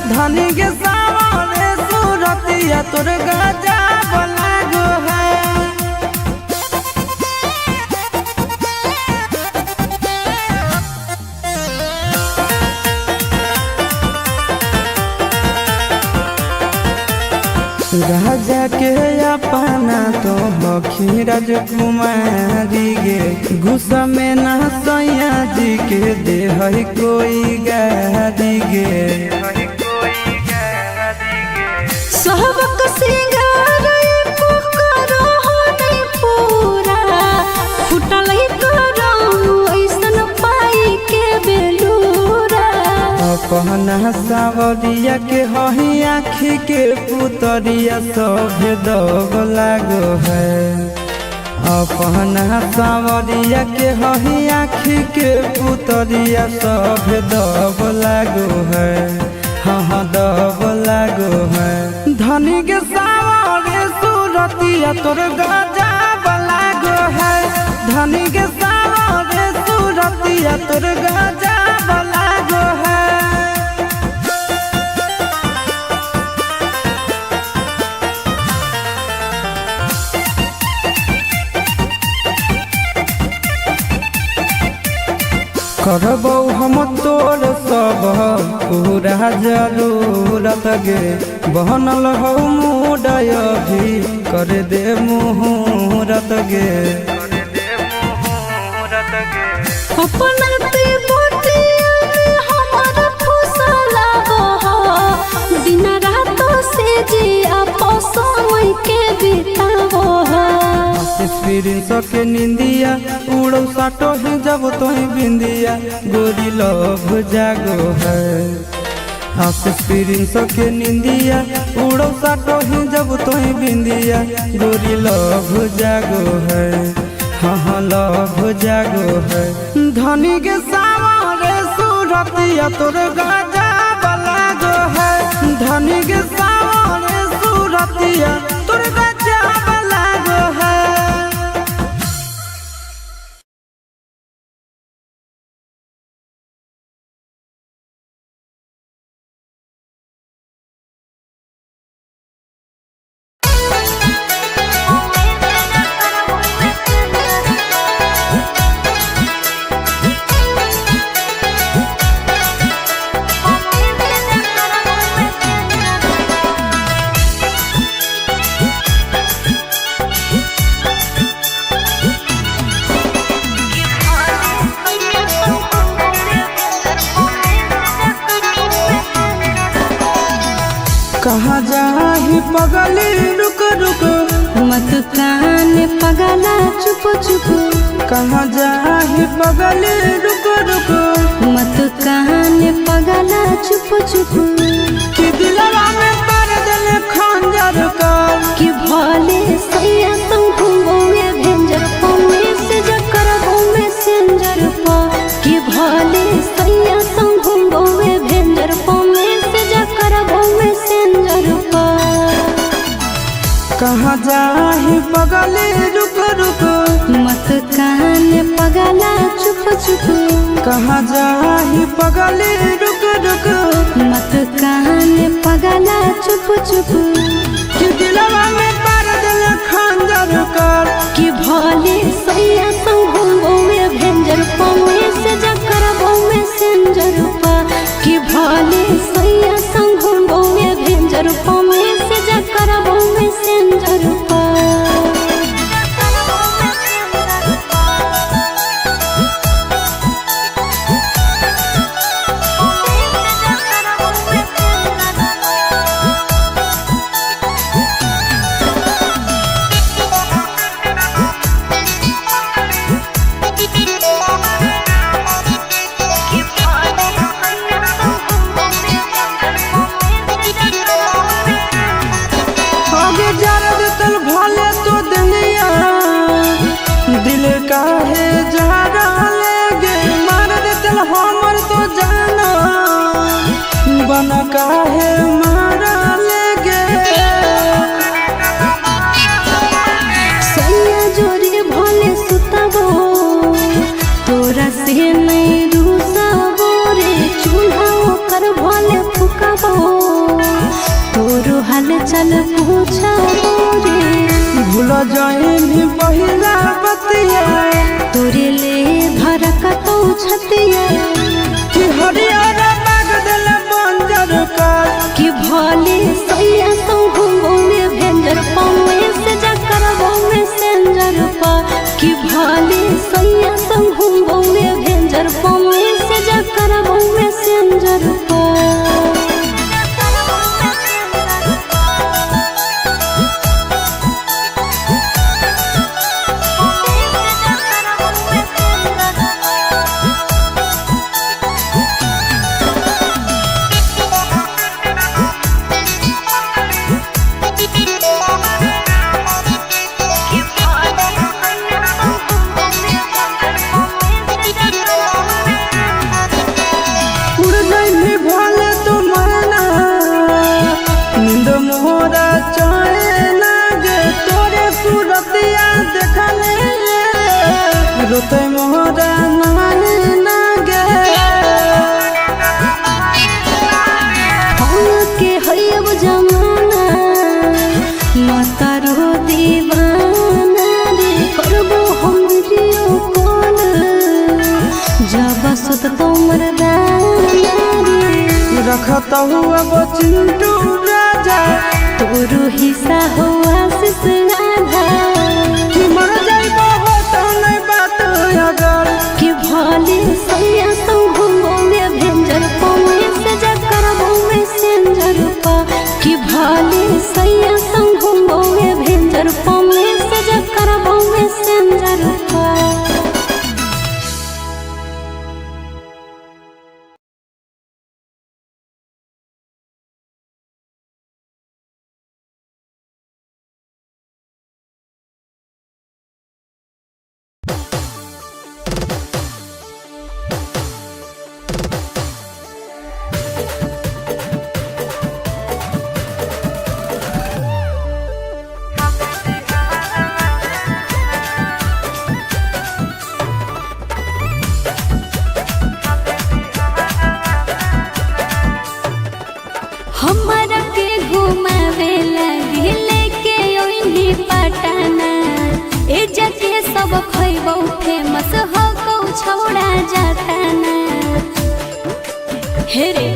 धनी के सावरे सूरतिया तोर गजब लागो है। राजा के अपना तो हखी राजकुमारी गे। गुस्सा में ना सैया जी के दे है कोई गारी गे। सबक सिंगार करो नहीं पूरा फुटल करो ऐसन पाई के बेलूरा। अपना सावरिया के हही आँखी के पुतरिया सभे दब लागो है। अपना सावरिया के हही आँखी के पुतरिया सभे दब लागो है। हाँ हाँ दब लागो है। धनी के सावरे सूरतिया तोर गजब लागो है। धनी के सावरे सूरतिया तोर गजब लागो है। करबौ हम तोर सब पूरा जरूरत गे। बनल हौ मूड अभी कर दे मुहूरत गे। अपना ते बोटिया में हमारा फुसला बहा दिन रात से जी आपस के बितावो। एक्सपीरियंस के निंदिया उड़ो साटो ही जब तोही बिंदिया गोरी लोभ जागो है। आशीष प्रिंस के निंदिया उड़ो साटो ही जब तोही बिंदिया गोरी लोभ जागो है। हाँ हाँ लोभ जागो है। धनी के सामने सूरतिया तोर गजब लागो है। धनी के सामने सूरतिया तोर गजब लागो है। कहाँ जाही पगली रुक रुक मत कान पगला चुप चुप। कहाँ जाही पगली रुक रुक मत कान पगला चुप चुप। कि दिलवा में पर दिल खंजर का कि भोले सैया संग घूमो में भेंजर पा मैसेज करबो मैसेंजर पा। कि भोले सैया संग घूमो में भेंजर पा मैसेज करबो मैसेंजर पा। कहाँ जाही पगली रुक रुक मत कान पगला चुप चुप। कहाँ जाही पगली रुक रुक मत कान पगला चुप चुप। कि दिलवा में पर दिल खंजर का कि भोले सैया संग घूमो में भेंजर पा मैसेज करबो मैसेंजर पा। कि भोले सैया संग घूमो में भेंजर पा मैसेज करबो मैसेंजर पा। आगे जरद तल भले तो दुनिया दिल काहे जहरा लेगे मार देतल हमर तो जाना बन काहे मारा लेगे। सैया जोरे भोले सुतबो तोरा से नहीं रूसबो रे चूल्हा ओकर भोले फुकबो तोरो हाल चाल पूछबो रे। भूल जाए भी पहिला बतिया तोरे ले धरकतौ छतिया कि हरियर बाग दिल बंजर का कि भोले सैया संग घूमो में भेंजर पा मैसेज करबो मैसेंजर पा। कि भोले सैया संग घूमो में भेंजर पा मैसेज करबो मैसेंजर पा। उड़ गई भले तो मरना नींद मोरा चैन गे तोरे सूरतिया देखले रोते मोरा नैना गे। हम के हैब जमाना मतारो दीवाना रे करबो हम वीडियो कॉल जब सुत तोमर दाना रे। रखता हुआ वो चिंटू राजा तोरो हिस्सा हो आशीष राधा कि मर जाई बहुत नहीं बात अगर कि भोले सैया संग घूमो में भेंजर पा मैसेज करबो मैसेंजर पा। कि भोले सैया संग घूमो में भेंजर पा मैसेज करबो मैसेंजर। हे रे,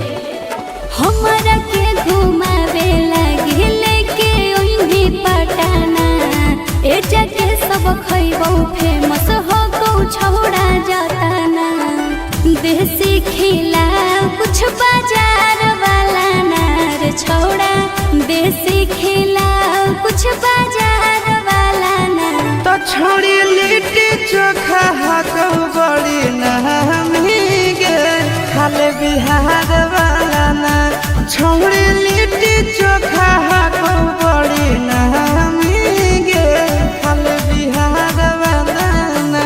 हमरा के घुमावे लागी लेके ओइनी पटाना। ए जाके सब खइबौ फेमस हो गौ छौड़ा जाताना। देसी खिला कुछ बाजार वाला नार छौड़ा, देसी खिला कुछ बाजार वाला ना। तो छोड़ी लिट्टी चोखा हाको बड़ी नामी गे, खाले बिहार वाला ना। छोड़ी लिट्टी चोखा हाको बड़ी नामी गे, खाले बिहार वाला ना।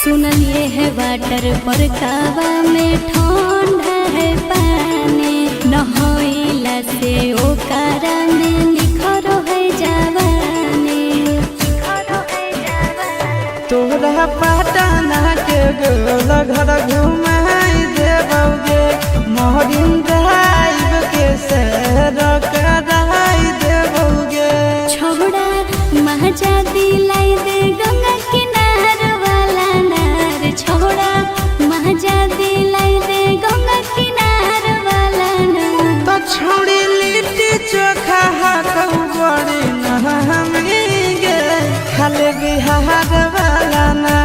सुनलिए है वाटर पर कावा में ठंडा है पानी, नहइला से ओकरा में निखर है जवानी। तोरा पटना के गोल घर घुमाई देबौगे, मोहरिन ड्राइव के सैर कराई देबौगे। छोड़ा महजा दिलाई दे गंगा किनार वाला नार, छोड़ा महजा दिलाई दे गंगा किनार वाला नार। तो छोड़ी लिट्टी चोखा हाकौ बड़ी नामी गे, खाले बिहार वाला ना।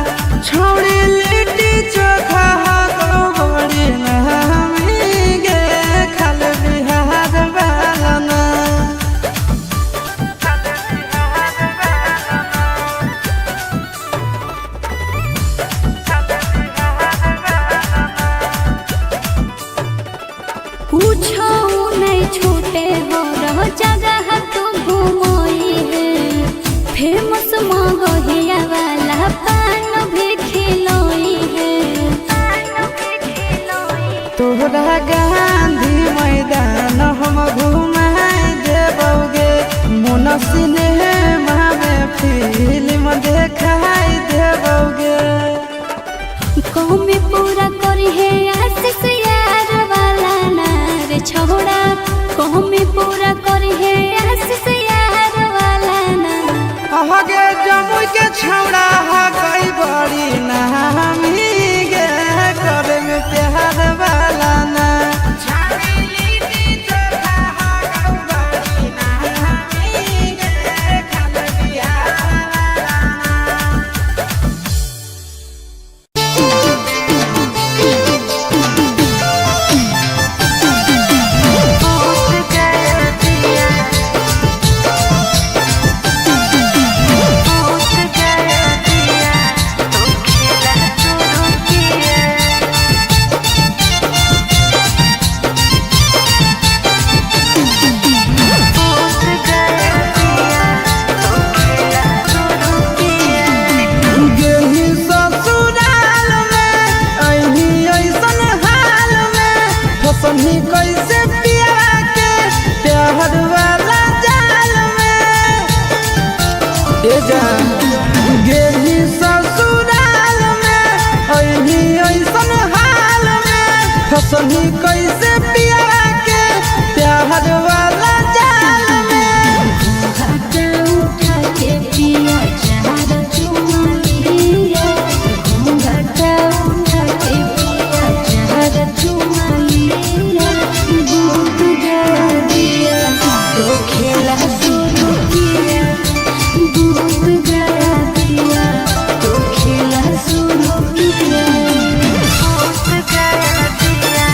छोड़ी लिट्टी चोखा हाकौ बड़ी नामी गे, खाले बिहार वाला ना। पूछो नहीं छूटे हो रहो जगह तू घूमोई है, फेमस मगहिया वाला पान भी खिलोई है। तोहरा गांधी मैदान हम घुमाई देबौगे, मोन सिनेमा में फिल्म देखाई देबौगे। कौमी पूरा करी है आशीष यार वाला नार छोड़ा, कौमी पूरा करी है आशीष यार वाला नार। अहगे जमुई के छौड़ा हकई बड़ी नामी गे, करे में प्यार वाला ना। गेही ससुराल में अही ऐसन हाल में, फसनी कैसे पिया के प्यार वाला जाल में। ए जान गेही ससुराल में अही ऐसन हाल में, फसनी कैसे पिया के प्यार वाला जाल में। उठा के पिया चार चुमा लिया, घूंघटा उठा के पिया चार चुमा लिया, भूत गया दिया तो खेला शुरू किया, भूत गया दिया तो खेला शुरू किया। भूत गया दिया।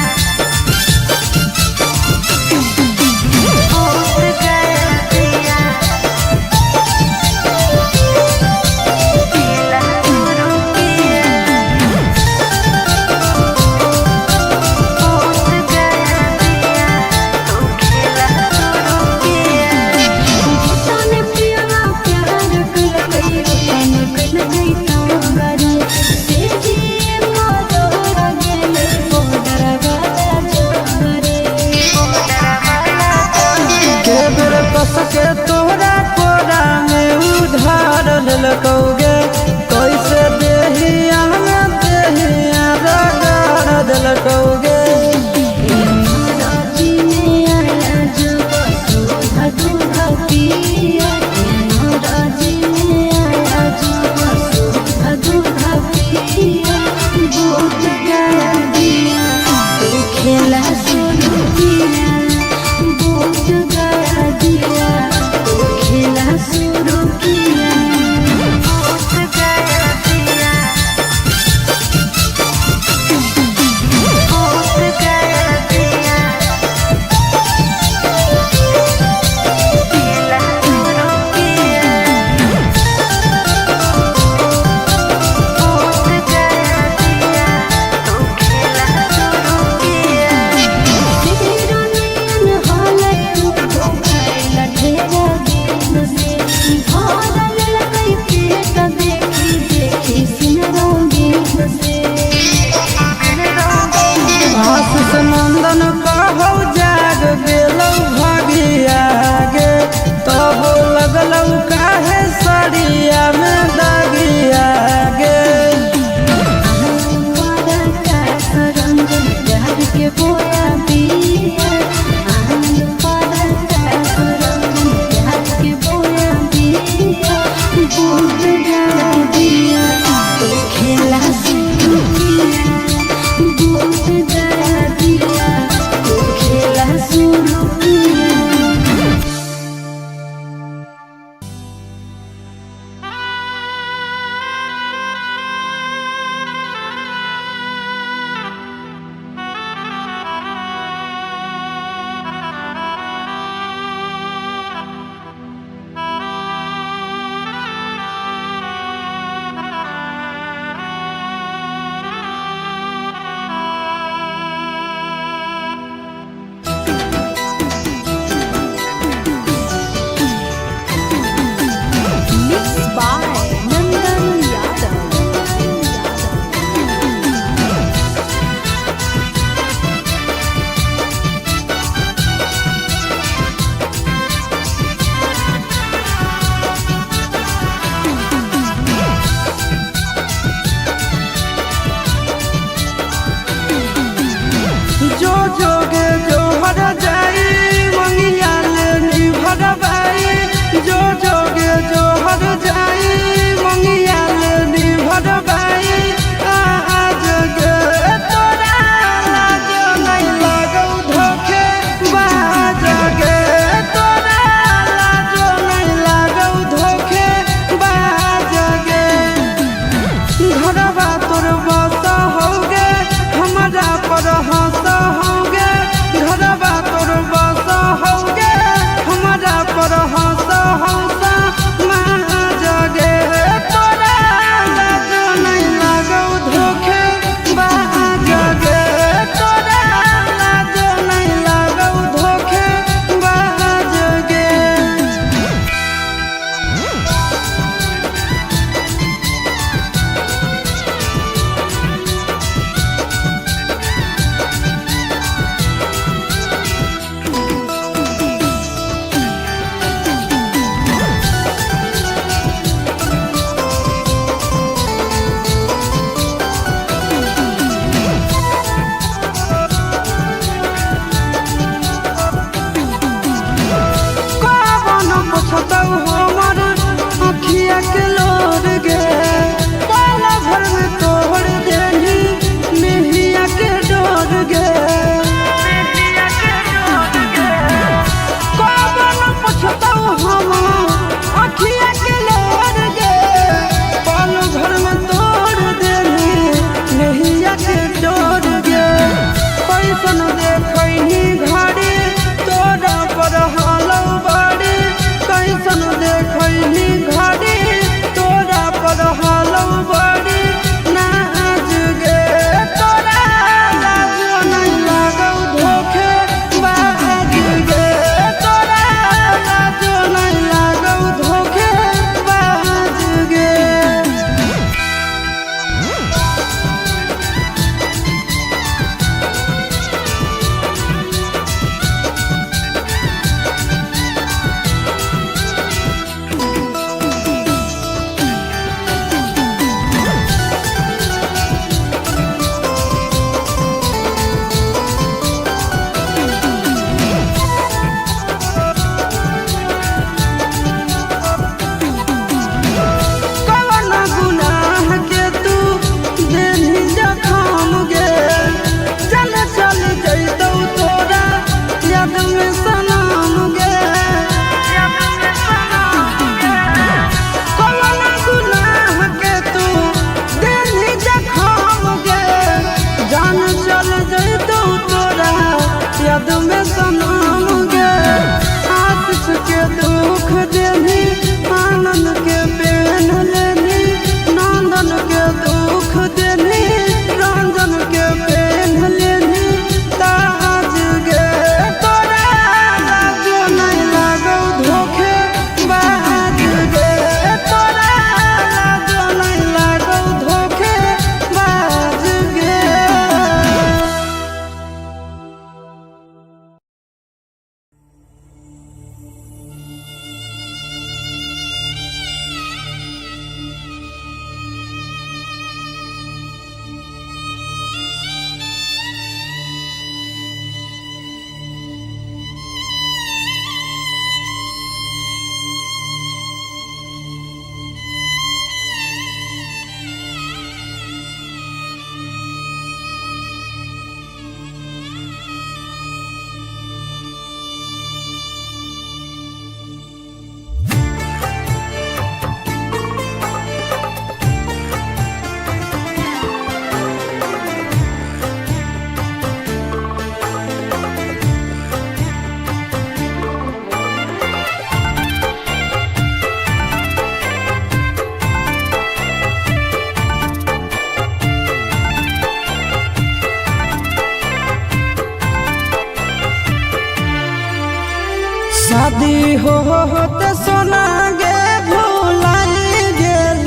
शादी हो होते सोना गे भुलाई गेल,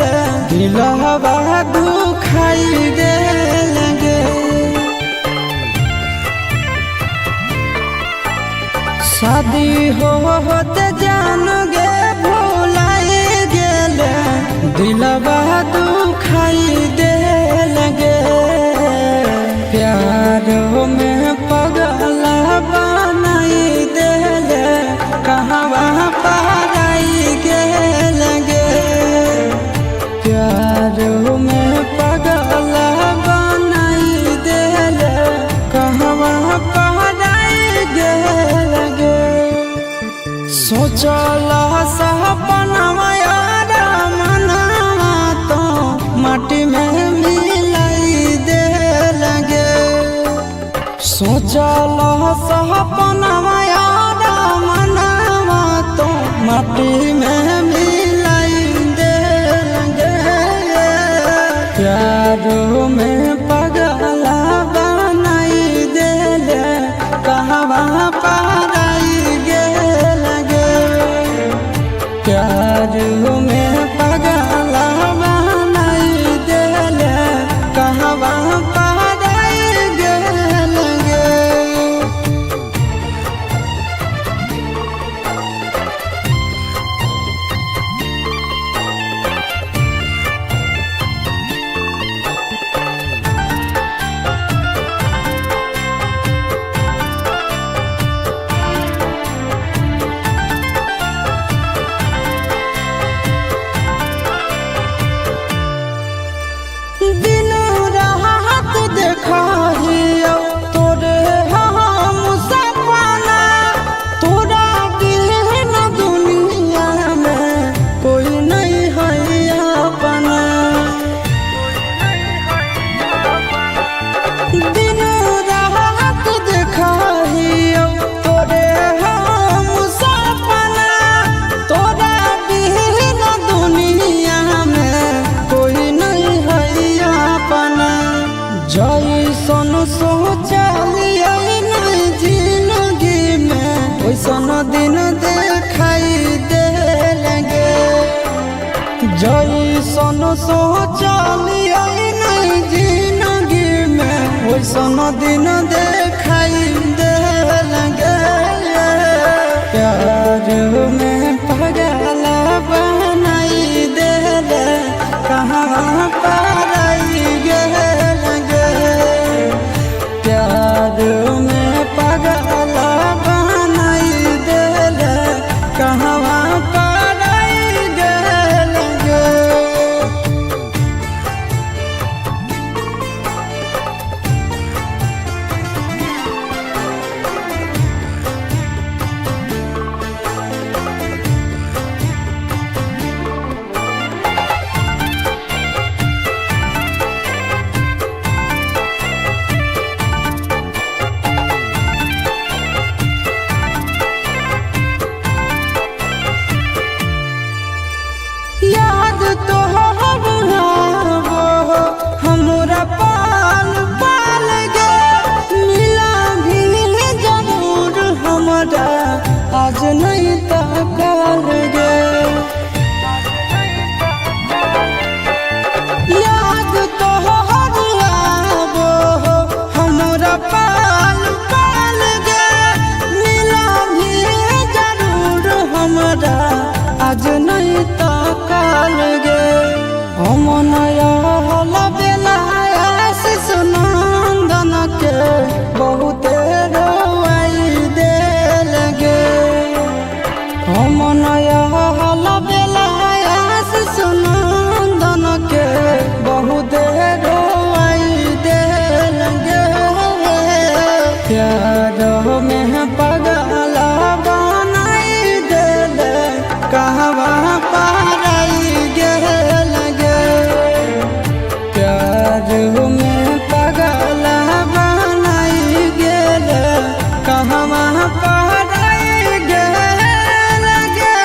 दिलवा दुखाई गेल गे। शादी हो होते जान गे भुलाई गेल, दिलवा दुखाई देल गे। प्यार में पगला बनाई देल, कहवा पाराई गेल गे। प्यार में पगला बनाई देल, कहवा पाराई गेल गे। सोचल सपनवा यार मनवा तो माटी में मिलाई देल गे। सोचल सपनवा यार मनवा तो माटी में मिलाई देल गे। प्यार में पगला बनाई देल, कहवा पाराई गेल गे। प्यार में पगला बनाई देल, कहवा पाराई गेल गे। दिन रात देखियो तोरे हम सपना, तोरा बिन दुनिया में कोई नहीं है अपना। दिन रात देखियो तोरे हम सपना, तोरा बिन दुनिया में कोई नहीं है अपना। जैसन सोचलियै नहीं जिंदगी में, वैसन दिन देखाई देल गे। जैसन सोचलियै नहीं जिंदगी में, वैसन दिन देखाई देल गे। प्यार में पगला बनाई देल, कहाँ पाराई गेल गे। प्यार में पगला बनाई देल, कहवा पाराई गेल गे। याद तो हो हमरा पाल पाल गे, मिला भी जरूर हमरा आज नहीं तो काल गे। याद तो हो हमरा पाल पाल गे, मिला भी जरूर हमरा आज नहीं तो काल गे। हम नया बेला सुनंदन के बहुते रोआई देल गे। हम नया बेला सुनंदन के बहुते रोआई देल गे। प्यार में पगला बनाई देल, कहवा पाराई गेल गे। प्यार में पगला बनाई गेल, कहवा पाराई गेल गे।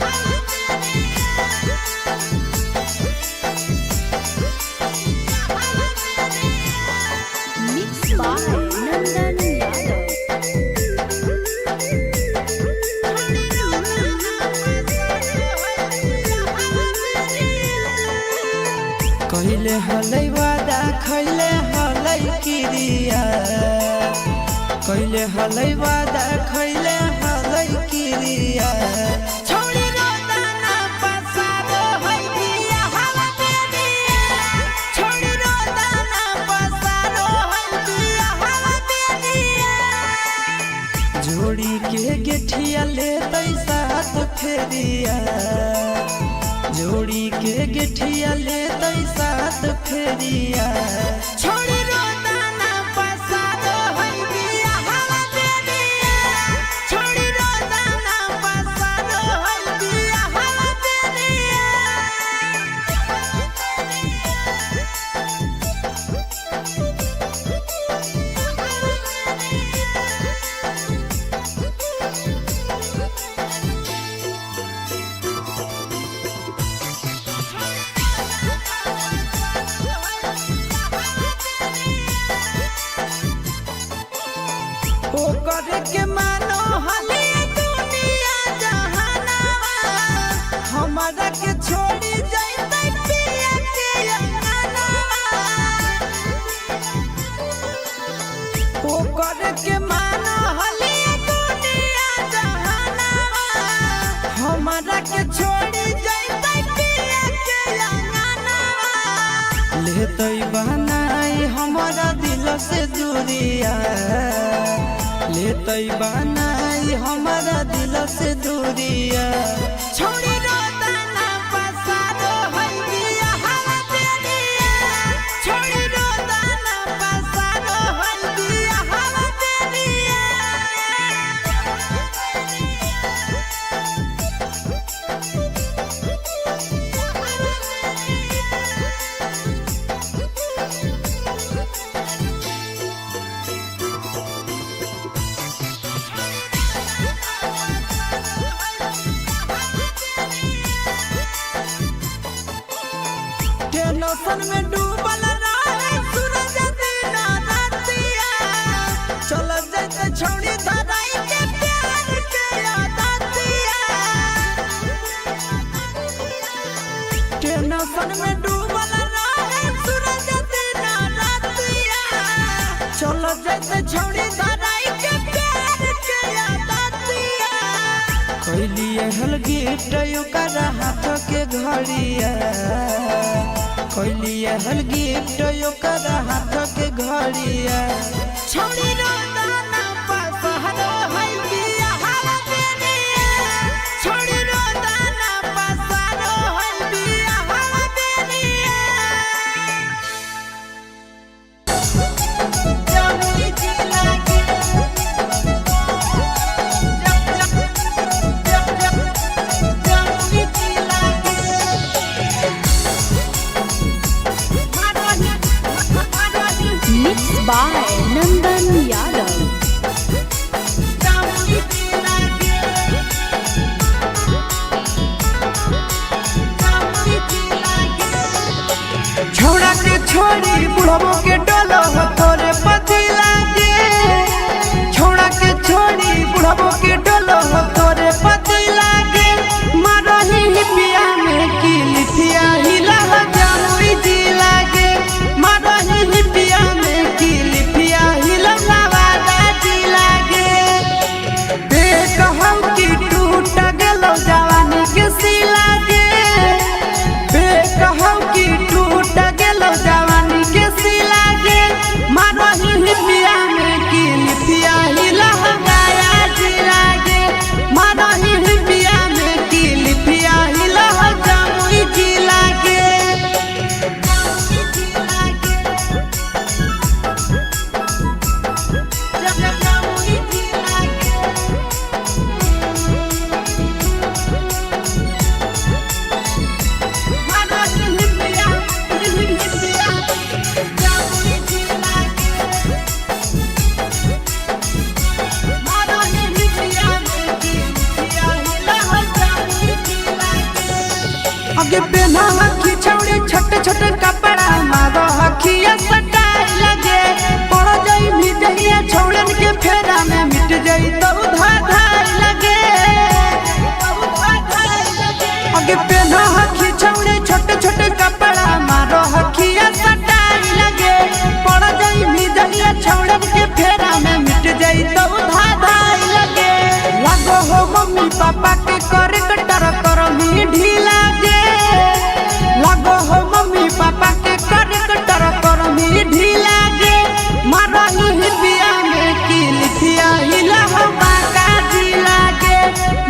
Thank कैले हलै वादा खैले हलै किरिया, कैले हलै वादा खैले हलै किरिया। छोड़ी रोदाना पसारो है बिया हवा बेरिया, छोड़ी रोदाना पसारो है बिया हवा बेरिया। जोड़ी के गेठिया ले साथ फेरिया, जोड़ी के गेठिया ले साथ फेरिया। छोड़ी रोदाना पसारो है बिया हवा बेरिया, छोड़ी रोदाना पसारो है बिया हवा बेरिया। ओकर के मानो हले दुनिया जहानावा, हमारा के छोड़ी जइतै पिया के अंगनावा। ओकर के मानो हले दुनिया जहानावा, हमारा के छोड़ी जइतै पिया के अंगनावा। लेतै बनाई हमारा दिल से दूरिया, लेतै बनाई हमारा दिल से दूरिया। छोड़ी रोदाना पसारो है बिया हवा बेरिया, छोड़ी रोदाना पसारो है बिया हवा बेरिया। टेंशन में डूबल रहे सूरज दिन रातिया, चल जाते छोड़ी धराई के प्यार के आदतिया। टेंशन में डूबल रहे सूरज दिन रातिया, चल जाते छोड़ी धराई के प्यार के आदतिया। कैलिए हल गिफ्ट ओकरा हाथ के घड़िया, कैलिए हल गिफ्ट ओकरा हाथ के घड़िया। छोड़ी रोदाना पसारो है बिया हवा बेरिया, छोड़ी रोदाना पसारो है बिया हवा बेरिया। जमुई जिला के जमुई जिला के मिक्स बाय नंदन यादव। जमुई जिला के जमुई जिला के। छोड़ा के छोड़ी बुढ़बो के डोलो तोरे पति लागे, छोड़ा के छोड़ी बुढ़बो के डोलो तोरे पति लागे। मारही हिपिया में की लिफिया हिला जमुई जी लागे, मारही हिपिया में की लिफिया हिला नवादा जी लागे। देख हम की टूट गेलो जवानी के सिला गे, बेकहौ की टूट गेलो जवानी के सिला गे। मारही हिपिया में की लिफिया हिला गाया जिला गे, मारही हिपिया में की लिफिया हिला जमुई जिला गे। जमुई जिला गे, जमुई जिला गे। अगे पेन्हा हखी छौड़ी छोटे छोटे कपड़ा, मारो हखिया सटाई लगे। पड़ जाई भीजहिया छौड़न के फेरा में, मिट जाई तो धाधाई लगे। अगे पेन्हा हखी छौड़ी छोटे छोटे कपड़ा, मारो हखिया करेक्टर करमी ढीला गे। लगो हो मम्मी पापा के करेक्टर करमी ढीला गे। मारही हिपिया में की लिखिया हिला हो बाका जिला गे।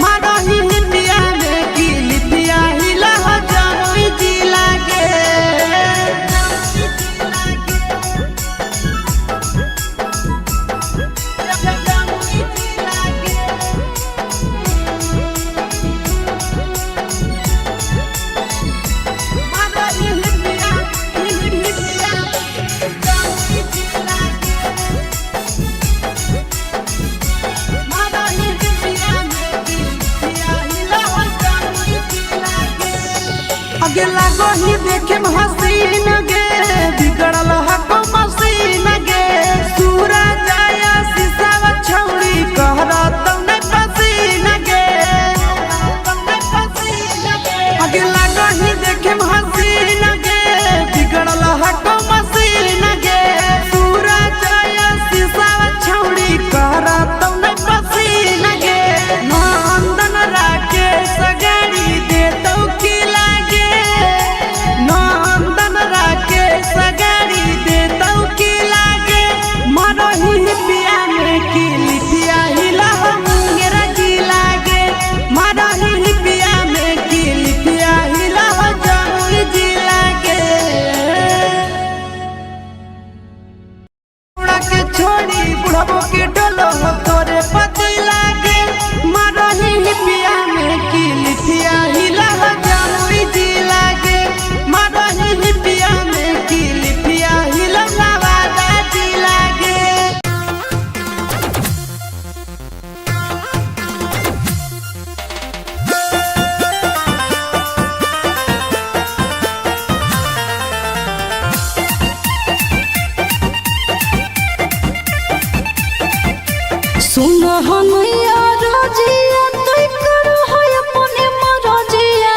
मारही हिपिया में की लिखिया हिला हो जमुई जिला गे। अगे लागो ही देखे हसीन गे, बिगड़ल हको मसीन गे। सूरज आया शीशावा छौड़ी कहरा तौने पसीन गे। अगे लागो ही देखे हसीन गे, बिगड़ल हको मसीन गे। सूरज आया शीशावा छौड़ी कहरा तौने पसीन गे। नंदन राकेश गाड़ी दे तो की लागे। नंदन राकेश गाड़ी दे तो की लागे। मरही पिया में की लिखिया हिला हो मुंगेर जी लागे। मरही पिया में की लिखिया हिला हो जमुई जी लागे। बुढ़ा के छोड़ी बुढ़बो के डोलो हो तोरे पति लागे। मरही पिया में की लिखिया हिला हो जमुई जी लागे। मरही पिया में की लिखिया हिला नवादा जी लागे। सुन हनैया रजिया तुई करो हो अपने मरजिया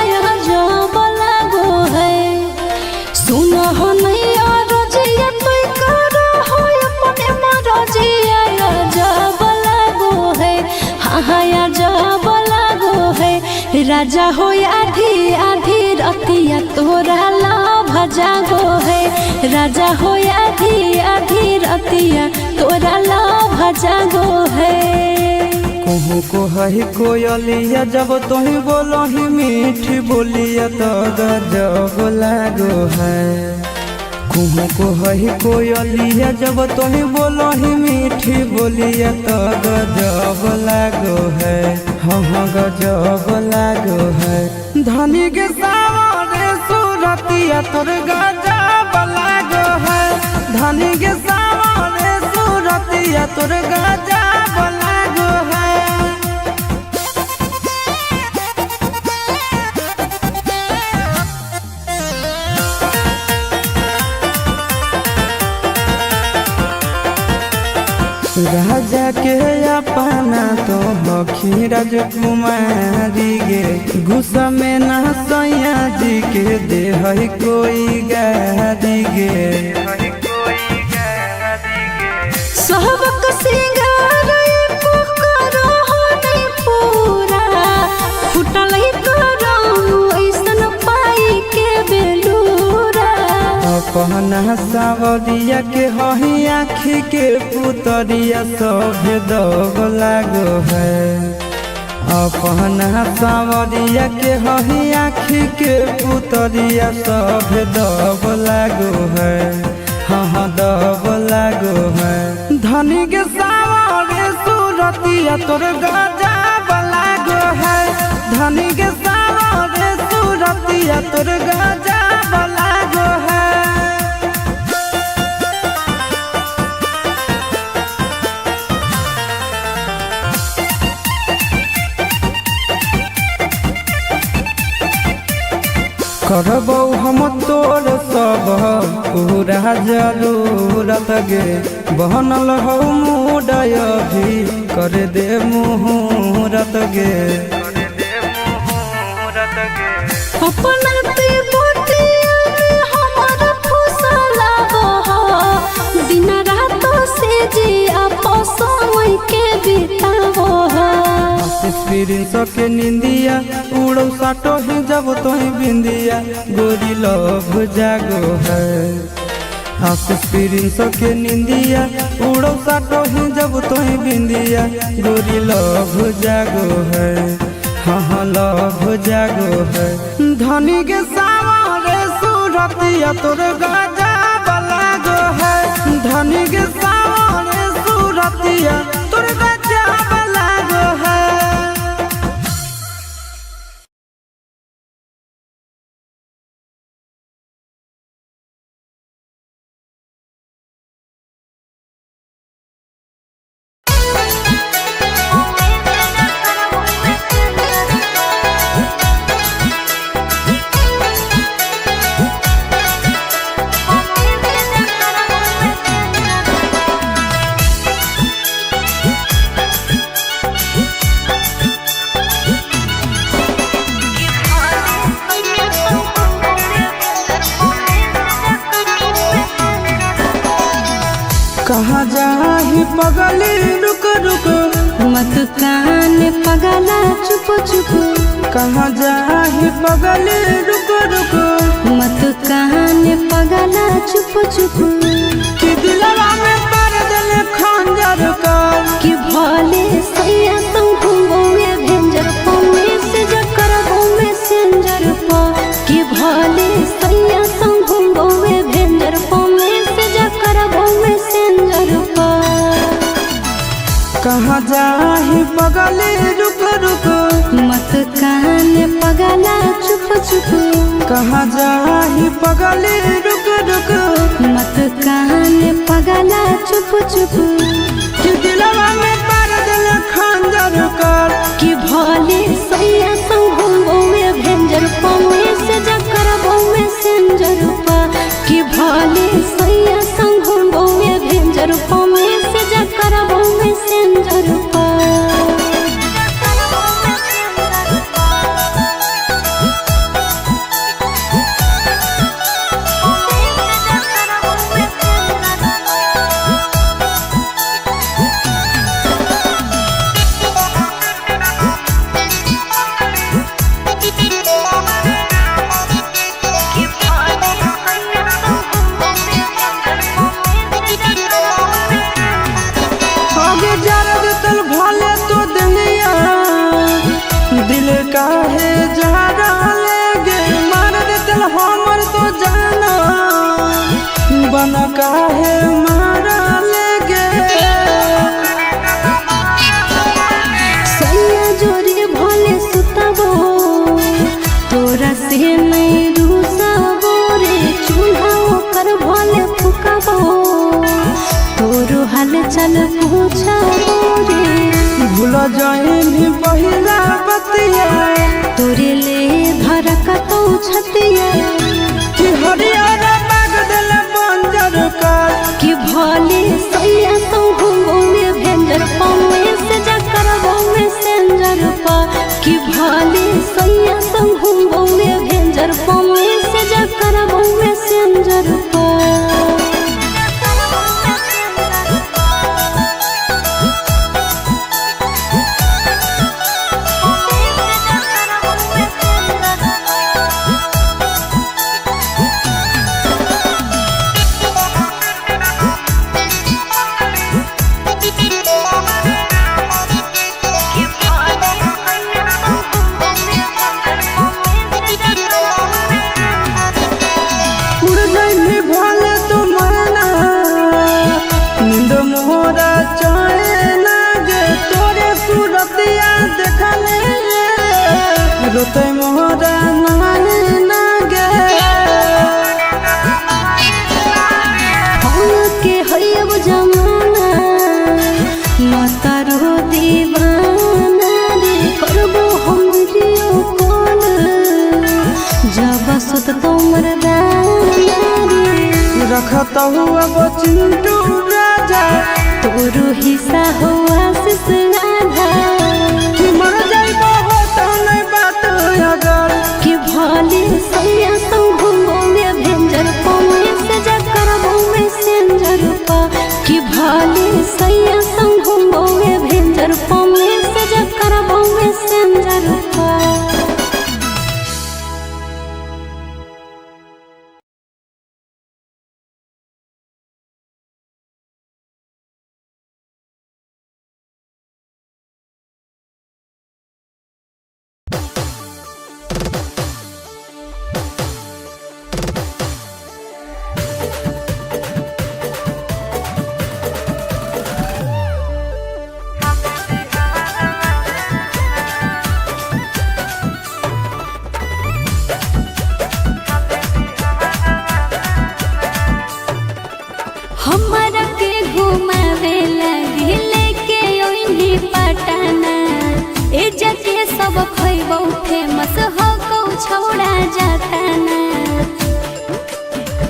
जब लागो है। सुन हनैया रजिया तुई करो हो अपने मरजिया जब लागो है। हाँ हाँ जब लागो है। राजा हो आधी आधी रतिया तोरा लाभ जागो है। राजा हो आधी आधी रतिया तोरा लाभ जागो है। कुहू को हही कोयलिया जब तोही बोलही मीठी बोलिया तो गजब लागो है। कुहू को हही कोयलिया जब तोही बोलही मीठी बोलिया तो गजब लागो है। हाँ हाँ गजब लागो है। धनी के सावरे सूरतिया तोर गजब लागो है। धनी के सावरे सूरतिया तोर गजब लागो है। राजा के अपना तो हखी राजकुमारी गे। गुस्सा में ना सैया जी के दे है कोई गारी गे। सबक सिंगार करो नहीं पूरा फुटल करो ऐसन पाई के बेलूरा। अपना सावरिया के हही आँखी के पुतरिया सभे दब लागो है। अपना सावरिया के हही आँखी के पुतरिया सभे दब लागो है। हाँ हाँ दब लागो है। धनी के सावरे सूरतिया तोर गजब लागो है। धनी के सावरे सूरतिया तोर गजब लागो है। करबौ हम तोर सब पूरा जरूरत गे। बनल हौ मुडय भी कर दे मुहूरत गे। अपना ते बोटिया में हमारा फुसलावो दिन रात से जी आपस के बितावो। आशीष प्रिंस के निंदिया उड़ो साटो ही जब तोही बिंदिया गोरी लव जागो है। आशीष प्रिंस के निंदिया उड़ो साटो ही जब तोही बिंदिया गोरी लव जागो है। हाँ हाँ लव जागो है। धनी के सामने सूरतिया तोर गजब लागो है। धनी के सामने सूरतिया तोर गजब लागो है। कहाँ जाही पगली रुक रुक मत कान पगला चुप चुप। कहाँ जाही पगली रुक रुक मत कान पगला चुप चुप। कि दिलवा में पर दिल खंजर का कि भोले सैया संग घूमो में भेंजर पो मैसेज करबो मैसेंजर पो। कि भोले सैया संग घूमो में भेंजर पो मैसेज करबो मैसेंजर पो। कहाँ जाही पगली रुक रुक मत कान पगला चुप चुप। कहाँ जाही पगली रुक रुक मत कान पगला चुप चुप। कि दिलवा में पर दिल खंजर का कि भोले सैया संग घूमो में भेंजर पो मैसेज करबो मैसेंजर पो। कि भोले सैया संग घूमो में भेंजर पो मैसेज करबो मैसेंजर पो। आगे जरा तल भले तो दहिया दिल काहे जरा लेगे मार देतल हमर तो जाना बन काहे मारा लेगे। सैया जोरे भोले सुतबो तोरा से नहीं रूसबो रे चूल्हा ओकर भोले फुकबो तोरो हाल चाल पूछबो रे। भूल जाइनी पहिला बतिया तोरे ले धरकतौ छतिया कि हरियर बाग दिल बंजर का कि भोले सैया संग घूमो में भेंजर पो मैसेज करबो मैसेंजर पो। कि भोले सैया संग घूमो में भेंजर पो मैसेज करबो मैसेंजर पो। उड़ जाइनी भले तो मरना नींद मोरा चैन गे तोरे सूरतिया देखले रोते मोरा नैना गे। हम के हैब जमाना मतारो दीवाना रे करबो हम वीडियो कॉल जब सुत तोमर दाना रे। रखता हुआ वो चिंटू राजा तोरो हिस्सा हो आशीष राधा कि मर जाई बहुत नहीं बात अगर कि भोले सैया संग घूमो में भेंजर पो मैसेज करबो मैसेंजर पो। कि भोले सैया संग घूमो में भेंजर पो मैसेज करबो मैसेंजर।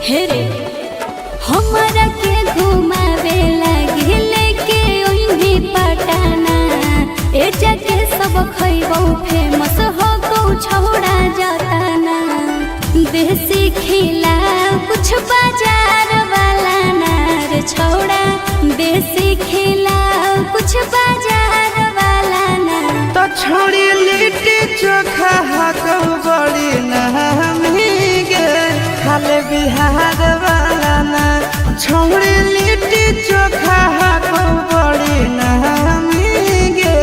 हे रे, हमरा के घुमावे लागी लेके ओइनी पटाना। ए जाके सब खइबौ फेमस हो गौ छौड़ा जताना। देसी खिला कुछ बाजार वाला नार छौड़ा, देसी खिला कुछ बाजार वाला ना। तो छोड़ी लिट्टी चोखा हकौ बड़ी नामी गे, खाले बिहार वाला ना। छोड़ी लिट्टी चोखा हकौ बड़ी नामी गे,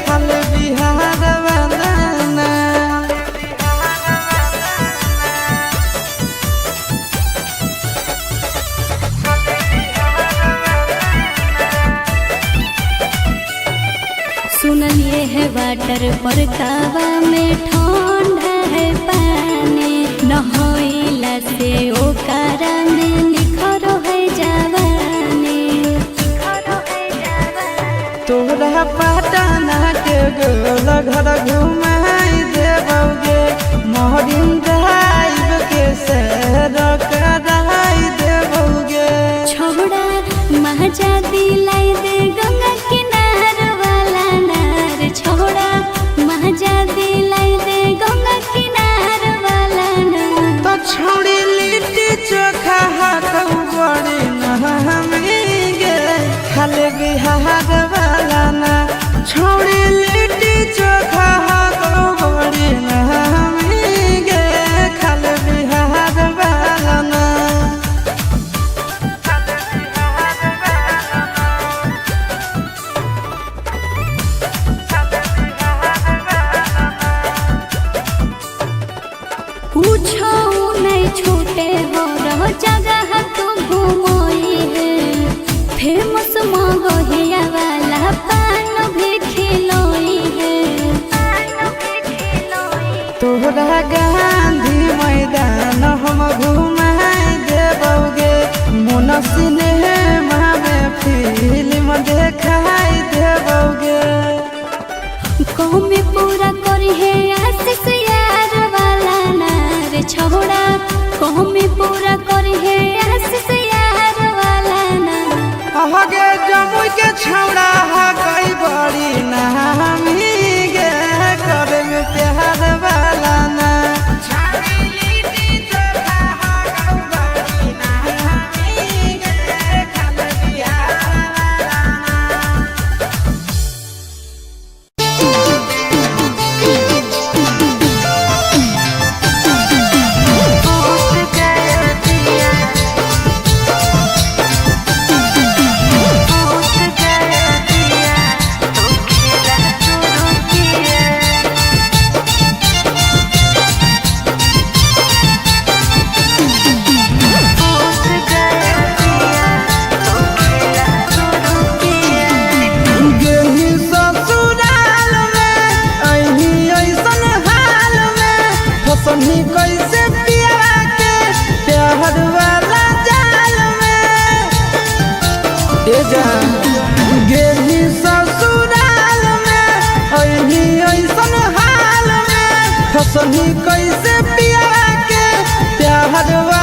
खाले बिहार वाला ना। सुनलिए है वाटर पर कावा में ठंडा है पानी, नहइला से ओकरा में निखर है जवानी। तोरा पटना के गोल घर घुमाई देबौगे, मोहरिन ड्राइव के सैर कराई देबौगे। छोड़ा महजा दिलाई दे गंगा किनार वाला नार, छोड़ा महजा दिलाई दे गंगा किनार वाला नार। तो छोड़ी लिट्टी चोखा हाथौ बड़ी नामी गे, खाले बिहार वाला ना। छोड़ी लिट्टी चोखा हाथौ बड़ी नामी गे, खाले बिहार वाला ना। पूछो नहीं छूटे हो रहो जगह तू घूमोई है, फेमस मगहिया वाला पान भी खिलोई है। तोरा गांधी मैदान हम घुमाई देबौगे, मोन सिनेमा में फिल्म देखाई देबौगे। कौमी पूरा करी है आशीष यार वाला नार छोड़ा, कौमी पूरा करी है आशीष यार वाला नार। अहगे जमुई के छौड़ा हकई बड़ी नामी गे, करे में प्यार वाला ना। गेही ससुराल में अही ऐसन हाल में, फसनी कैसे पिया के प्यार वाला जाल में। ए जान गेही ससुराल में अही ऐसन हाल में, फसनी कैसे पिया के प्यार वाला